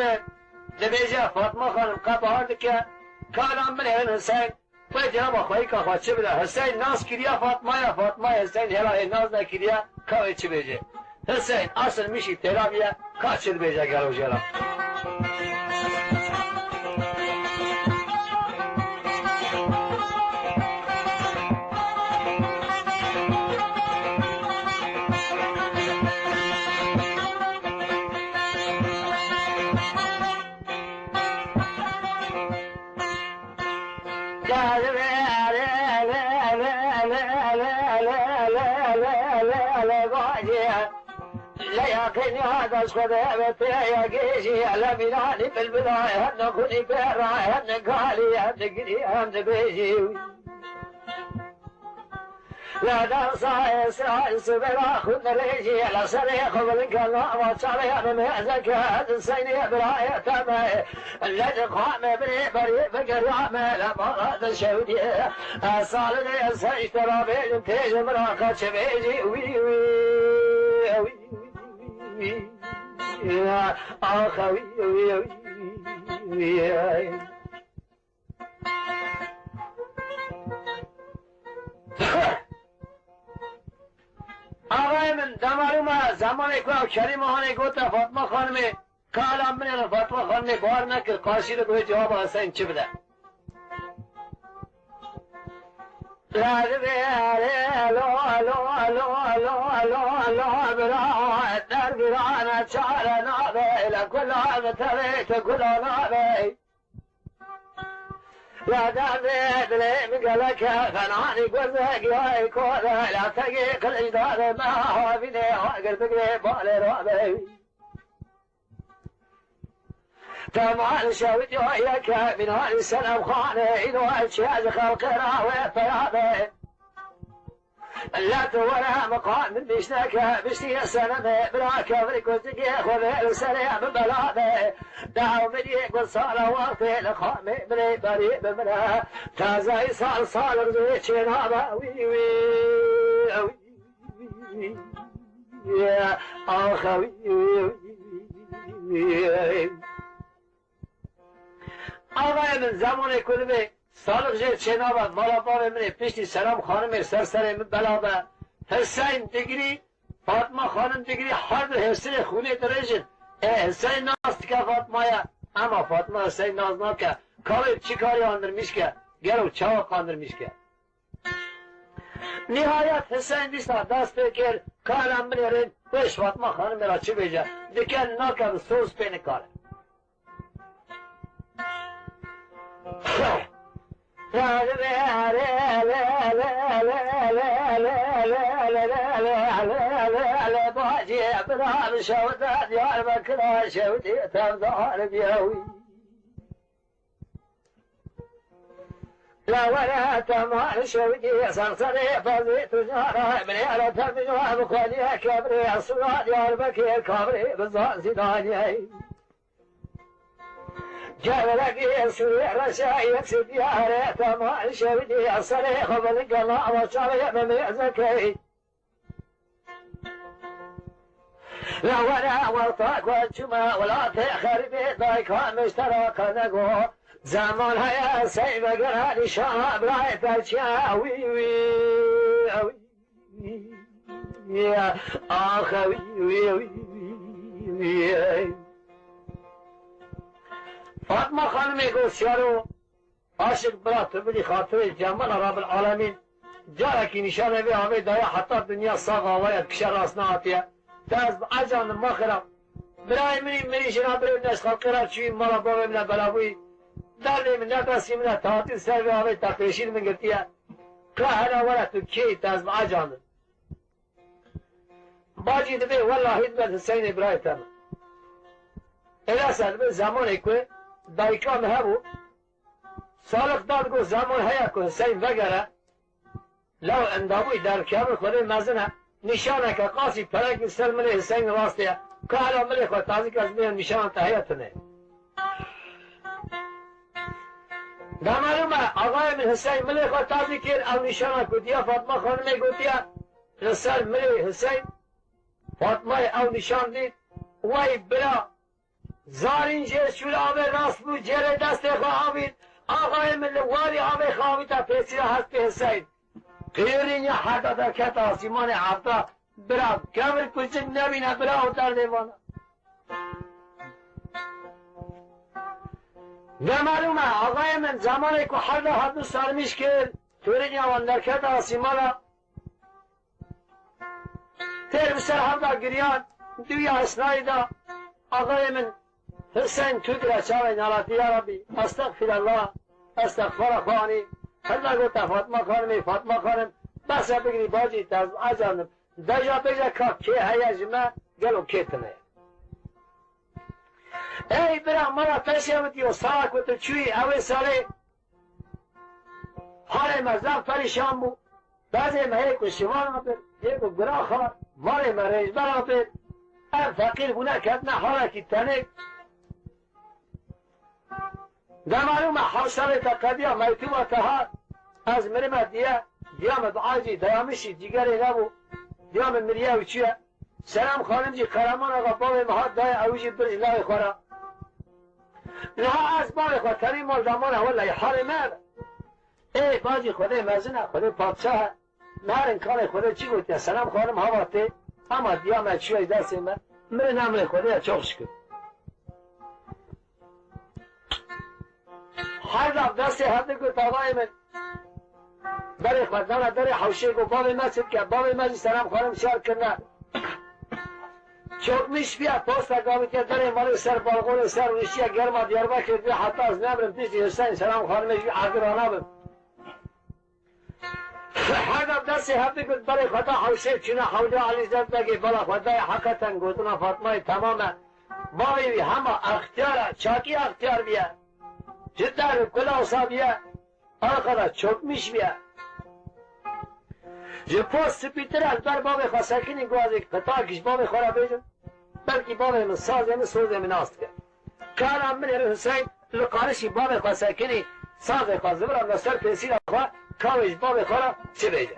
dibêje Fatma Xanim qe bahar dike, ka lan binêrin Hiseyn, wê cewaba xweyîka xwe çi bide? Hiseyn nas kiriye Fatmaya, Fatmaya Hiseyn hêla ê nas nekiriye, ka wê çi bêje? Hiseyn, asil mişî têra biye, ka çi dibêje gelo jê re? Lê yaqîn ya dest xwe de ve te ya gêjî, ele mîranî bilbila, hem nexûnî bera, hem negalî, hem digirî, hem dibêjî. La dersa Esra sibera xwe dirêjî, la serê xwe bilind ke, nava çavê min mêzeke, ez seynê birayê te me. Lê qamê birê berê bigerame, le mala de şewdî. Ez salê de ez heşt rabêjim, têjim ra kaçe bêjî, wî, wî, wî, wî, wî. Axa wî, wî, wî, wî. Axayê min, dema lûme, zemanê ku ew Kerîma Hanê gote Fatma Xanimê, ka lan binêrin Fatma Xanimê bawer nekir, qarşî de bi wê cewaba Hiseyn çi bide? Leribê alo, alo, alo, alo, alo, alo, bira, derbirane çare nabe, le kula bi tevê tu kula nabe. Ya derdê dilê min gelek e, fenanî gozek ya ê kode, la tegê qilic dade me havînê, agir bigirê balê rabe. Temal şewit ya yeke, mînanî Senem Xanê, îno çi ez xelqê ra wê perabe. Lat were meqam min bîşneke, biştiye seneme, bira kevrik û zikê xwe vê li serê min bela be. Daw min yê gul sala wextê li xamê min ê berî bi min e. Tazayî sal sal rizê çênabe, wî, wî, wî, wî, axe, wî, wî, wî. Axayê min, zemanê ku dibê salix jê çênabe, mala bavê min ê piştî Selam Xanimê ser serê min bela be. Hiseyn digirî, Fatma Xanim digirî, her du hêsirê xûnê dirêjin. Ê Hiseyn nas dike Fatmaya, ema Fatma Hiseyn nas nake. Ka wê çi karî andirmîş ke? Gelo çawa qandirmîş ke? Nihayet Hiseyn dîsa dest pê kir, ka lan binêrin, wê ji Fatma Xanimê re çi bêje? Dike nake, bi soz pê nikare. Bacê bira bi şew de Diyarbekir a şewdî tevdar bîye wî. La were temal şewdî serserê pezê tu cara, binêre te min bi xwediyê kebrê, sura Diyarbekir kabrê bi zazî daniyê. Geverekê sûrê reşe yek si diyare, temal şewdî serê xwe bilind gela, ava çavê min mêzekey. La were wexta ku çûme welatê xerîbê, dayika min ji te re qe nego. Zeman heye sey vegere nîşana birayê te çi ye? Wî, wî, wî, axe, wî, wî, wî, wî. Fatma Xanimê got, Siyaro, aşik bira, tu bidî xatirê Cemala Rabil Alemîn, carekî nîşanê vê avê daye, heta dinya sax ava ye, dikişe rast nehatiye. Te ez bi ecandim, ma xira. Birayê min î, min î jina birê min e, ji xelqê re çûyî, mala bavê min e, bela bûyî. Derdê min ne, besî min e, te hatî ser vê avê, te pêşî li min girtiye. Ka hela were, tu kê yî, te ez bi ecandim. Bacî dibê, wellahî dibe Hiseynê birayê te min. Êlesa dibe zemanê ku dayika min hebû, Salix da digot, zeman heye ku Hiseyn vegere, lew endabûyî derkevin Xwedê mezin e, nîşaneke qasî pelek li ser milê Hiseyn rastê ye. Ka hela milê xwe tazî ke, ez bênim nîşana te heye tune. Demalûme, axayê min Hiseyn milê xwe tazî kir, ew nîşana ku diya Fatma Xanimê gotiye, li ser milê Hiseyn, Fatmayê ew nîşan dît, wey bira, zarîn jê şûl avê rast bû, cêrê destê xwe avît, axayê min li warî avê xwe avîta pêsîra hespê Hiseyn. Qîrîn ya heta derkete asîmanê heta, bira, kevir kuşik nebîne, bira, û derdê vana. Demalûme, axayê min, zemanê ku herda hatibû sermîş kir, qîrîn ya wan derkete asîmana, têr bi ser hevda giriyan, duya Esnayî da, axayê min, Hiseyn tu dire çavê nalatî, ya Rabbî, estexfirullah, estexfara xwe anî, hevda gote Fatma Xanimê, Fatma Xanim, behsa bigirî bacî, te ez acardim. Deja bêje ka kê heye ji me, gelo kê tune ye? Ey bira, mala te şewitiyo, sala ku tu çûyî, ewê salê halê me zaf perîşan bû. Bezê me yê ku şivan abir, yê ku gura xwar, malê me rêjber abir. Ev feqîr bûne ketine halekî tenê. Demalûme hewşarê te qediya meytûba te hat. Ez mirime diye, diya min bi acî dayamişî cîgerê nebû. Diya min miriye û çûye. Selam Xanim jî Qereman Axa bavê min hat daye, ew jî bir ji lawê xwe re. Niha ez bavê xwe tenê mal damana, wellahî halê me ev e. Ê bacî Xwedê mezin e, Xwedê padşah e. Merin kalê Xwedê çi gotiye? Selam Xanim hava tê, ama diya me çûye ji destê me. Mirin emrê Xwedê ye, çok şükür. Her daf destê hev digirt, axayê min. Berê xwe dana derê hewşê, got, bavê me çi dike? Bavê me jî Selam Xanim şer kirine. Çokmiş biye, posta gavitiye derê malê ser balkonê ser rûşiye germa Diyarbekir diye, heta ez nemirim piştî Hüseyin Selam Xanimê jî erdî ranabim. Her daf destê hev digirt, berê xwe da hewşê, çûne hewlê Elî Zerdbegê, bala xwe dayê, heqeten gotina Fatmayê temam e. Bavê wî hema extiyar e, çakî extiyar bûye. Ji der û kula wisa bûye, arxa da çökmüş bûye. Ji post spîtir e, li ber bavê xwe sekinî, guazê qitak ji bavê xwe re bêjin. Belkî bavê min sazê min, sozê min nas dike. Kara min ê Hüseyin li qarişî bavê xwe sekinî, sazê xwe zivira li ser pêsîra xwe, ka wê ji bavê xwe re çi bêje.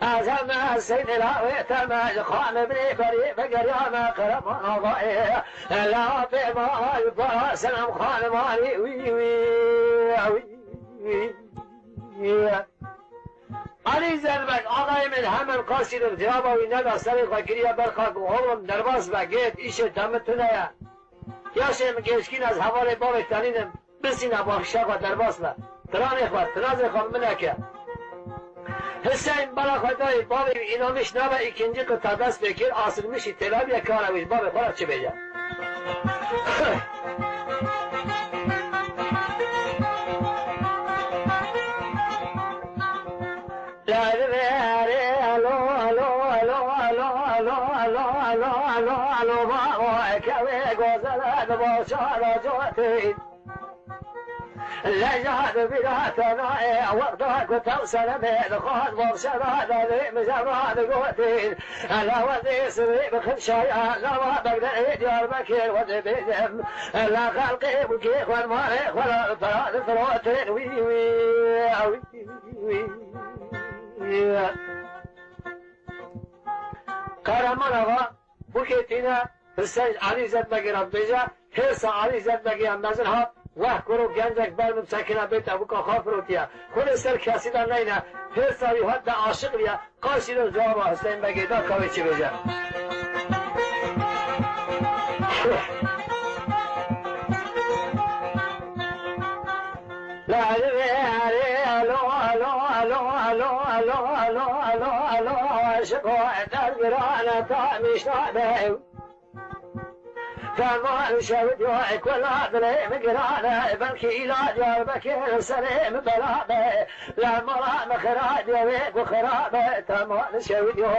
Ez heme seyne la wê teme ji xanê bê berê vegeriyame Qereman Axayê. La pê ma ji para Selam Xanê malî wî, wî, wî, wî. Elî Zerbek, axayê min hemen qasî de cevaba wî neda, serê xwe kiriye ber xak û oxlum derbas be, gêt, îşê te min tune ye. Yaşê min gêşkîn, ez hevalê bavê tenîn im. Bisîne baxişa xwe derbas be. Tiranê xwe, tinazê xwe min neke. Hüseyin bala xwe dayê bavê wî, inanmış nabe, ikinci qita dest pê kir, asılmışî têlabiye, kara wî ji bavê xwe re çi bêje. Leja di bîra te nayê, wexta ku tev seremê dixwaz, bavşera delê min jeva digotin. Ele wezê sirê bi xinşaya, lava Begderê Diyarbekir wezê bêjim. Ele xelqê bûkê xwe marê xwe ra, pera difirotin. Wî, wî, wî, wî. Kahraman Ağa, bûkê tîne, Hüseyin Elî Zedbegê re dibêje, hêsa Elî Zedbegê ya mezin hat, weh kuro gencek ber min sekine bête bûka xwe firotiye. Xwedê ser kesî de neyne, hêsa wî hat de aşiq viye, qarşî de cewaba Hüseyin Begê da ka wê çi bêje. Alo, alo, alo, alo, aşiqo, dergirane ta mişnabe. Teman şewdiyo, kula dilê min girane, belkî îla Diyarbekir serê min belabe. La mala min xirabiye, wê ku xirabe, teman şewdiyo.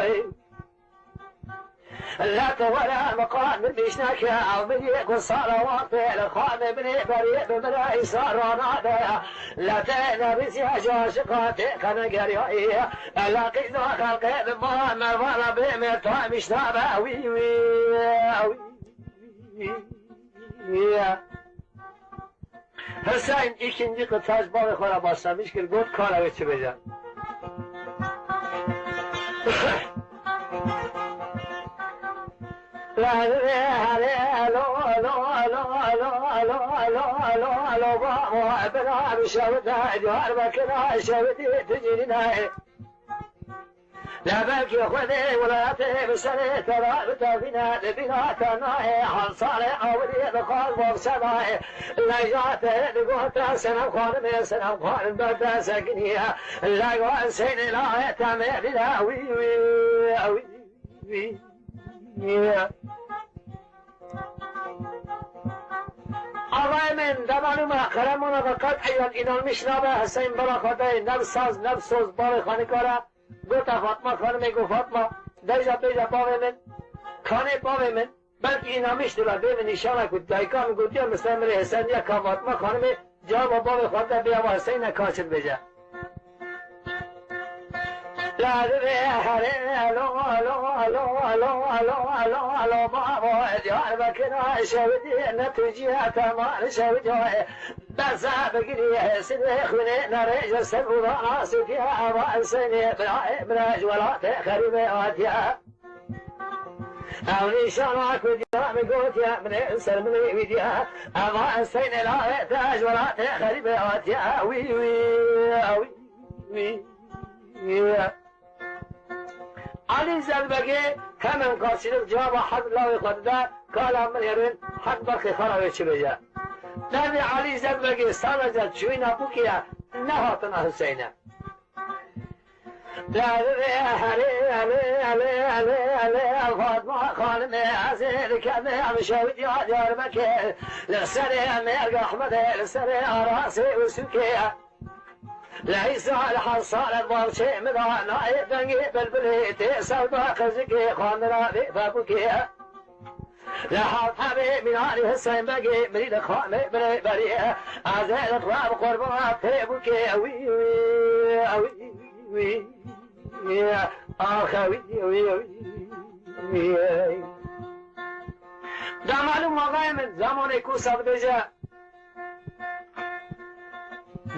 Lete were miqam min mişneke, ew min yê ku sala waqtê li xanê binê berê bi min re îsa ranabe. Lete nebîsiya caşiqa tê qenegeriya. Ela qîza xelqê bi ma mervana bê me ta mişnabe. Wî, wî, wî, wî. Hüseyin ikinci kıtaç bavê xwe re başlamış kir, got kara wê çi bêje. Alo, alo, alo, babo, bira, şewde, Diyarbekir, şewde, Tecrîne. Lebekî Xwedê welatê bi serê te re bitevîne, di bîra te nayê, hemsalê ewilî dixwaz bavse nayê. Leyla te digote Senem Xanimê, Senem Xanim berde sekiniye. Lego Hüseynê layê te mêrîne, wî, wî, wî, wî. Avayê min, demalû me, qeremana ve qet eyan inanmiş nabe, Hüseyin bela Xwedê, nev saz, nev soz, bavê xanikara. Gota Fatma Xanimê, got, Fatma, bêje, bêje bavê min, kanê bavê min, belkî înamiş dibe, bê min nîşana ku dayika min gotiye, min ser min rê Hesen ya ka Fatma Xanimê cewaba bavê xwe de, bê ava Heseyne ka çi dibêje. La divê herê, alo, alo, alo, bavo, Diyarbekir şewitî, ne tu cî, teman şewitî. Besa bigirî, sidê xwînê nerê ji ser û vana sitiya ava Hüseyinê birayê min e ji welatê xerîbê hatiye. Ew nîşana ku diya min gotiye, min ê ser min ê wî diye. Ava Hüseyinê layê te ji welatê xerîbê hatiye. Wî, wî, wî, wî. Alî Zelbegê hemen karşılık cevaba haq lawê xwe dide, kala min herin haq berxê xwe re wê çi bêje. Derdê Alî Zelbegê sadece çûyîna bûkê ye, nehatina Huseyne. Derdê Elê, Elê, Elê, Elê, Elê, Fatma Xanimê, ez ê dikevim şewdiya Diyarbekir. Li serê Mêrg Ehmedê, li serê Arasê û Sûkê. Leysa li hesare balçê min da nayê dengê bilbilê tê sewda qizikê xandina vê vebûkê. Li hevhevê mînanî Huseyîn Begê mirî li xanê binê berî. Ez ê li xwe bi qurbana tê bûkê wî, wî, wî, wî, wî. Axe wî, wî, wî, wî. Demalû mavayê min zamanê ku sabdêje.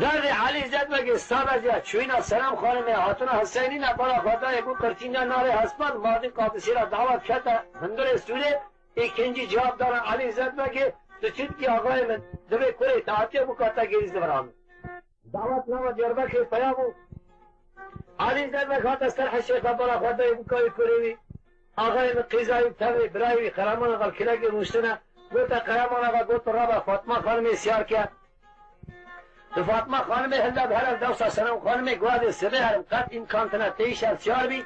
Derdê Elî Zedbegê sadece çûyîna Selam Xanimê hatina Huseyinî ne, bala xwe dayê bû qirtîna narê hespan, mardî qadisî re dawet kete hundirê sûrê, îkincî cevap dana Elî Zedbegê, tu çi dikî axayê min, divê kurê te hatiye bû kata gêrî zivira min. Dawet nava Diyarbekirê peya bû. Elî Zedbeg hate ser heşê xwe, bala xwe dayê bû kayê kurê wî. Axayê min qîzayî û tevê birayê wî Qereman Axa li kilekê rûniştine. Gote Qereman Axa, got, rabe Fatma Xanimê siyar ke. Tu Fatma Xanimê hilde bi here, dewsa Senem Xanimê got, ez ê sibê herim, qet îmkan tine tê îşev siyar bî.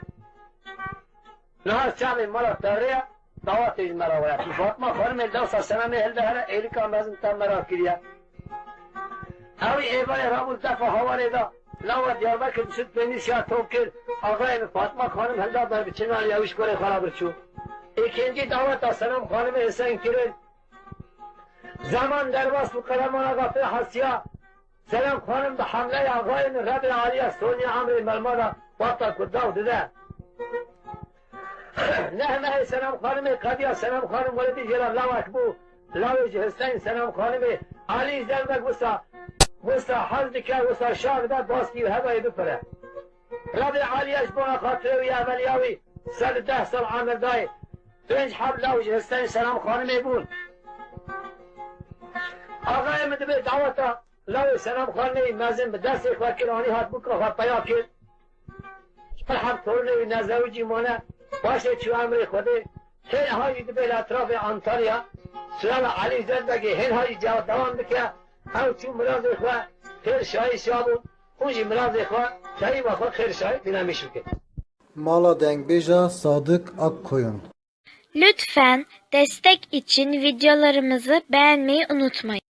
Niha çavê mala tevriye, dawetê ji me re were. Tu Fatma Xanimê dewsa Senemê hilde here, êlika mezin te me re kiriye. Ew ê êvarê rabû defa hawarê da. Lawa Diyarbekir dişit pênîsiya top kir. Axayê min Fatma Xanim hilda ber bi çinarî ew ji kurê xwe re birçû. Êkêncî daweta Selam Xanimê Huseyîn kirin. Zeman derbas bû, Qereman Axa pê hesiya. Selam Xanim bi hemleya axayê min Rebê Aliya Sonya emrê melma da, wexta ku daw dide. Neh mehê Selam Xanimê qediya, Selam Xanim weledî jê re lawek bû. Lawê ji Huseyîn Selam Xanimê Alî Zelbek wisa, wisa hez dike, wisa şa dide, baskî û hevayê bipire. Rebê Aliya ji bona xatirê wî, eveliya wî, sed û deh sal emir dayê. Pênc heb law ji Huseyîn Selam Xanimê bûn. Axayê min dibê daweta lawê Selam Xanimê mezin bi destê xwe kir, anî hat bûka xwe peya kir. Çar heb tornê wî nezewicî mane, paşê çû emrê Xwedê. Hên hajî dibê li etrafê Antalya, Sirala Elî Zedbegê hên hajî cewa dewam dike, ew çû mirazê xwe, têr şahî şa bû. Hûn jî mirazê xwe, dayîva xwe xêr şayî dînamîş bikin. Mala dengbêja Sadık Akkoyun. Lütfen destek için videolarımızı beğenmeyi unutmayın.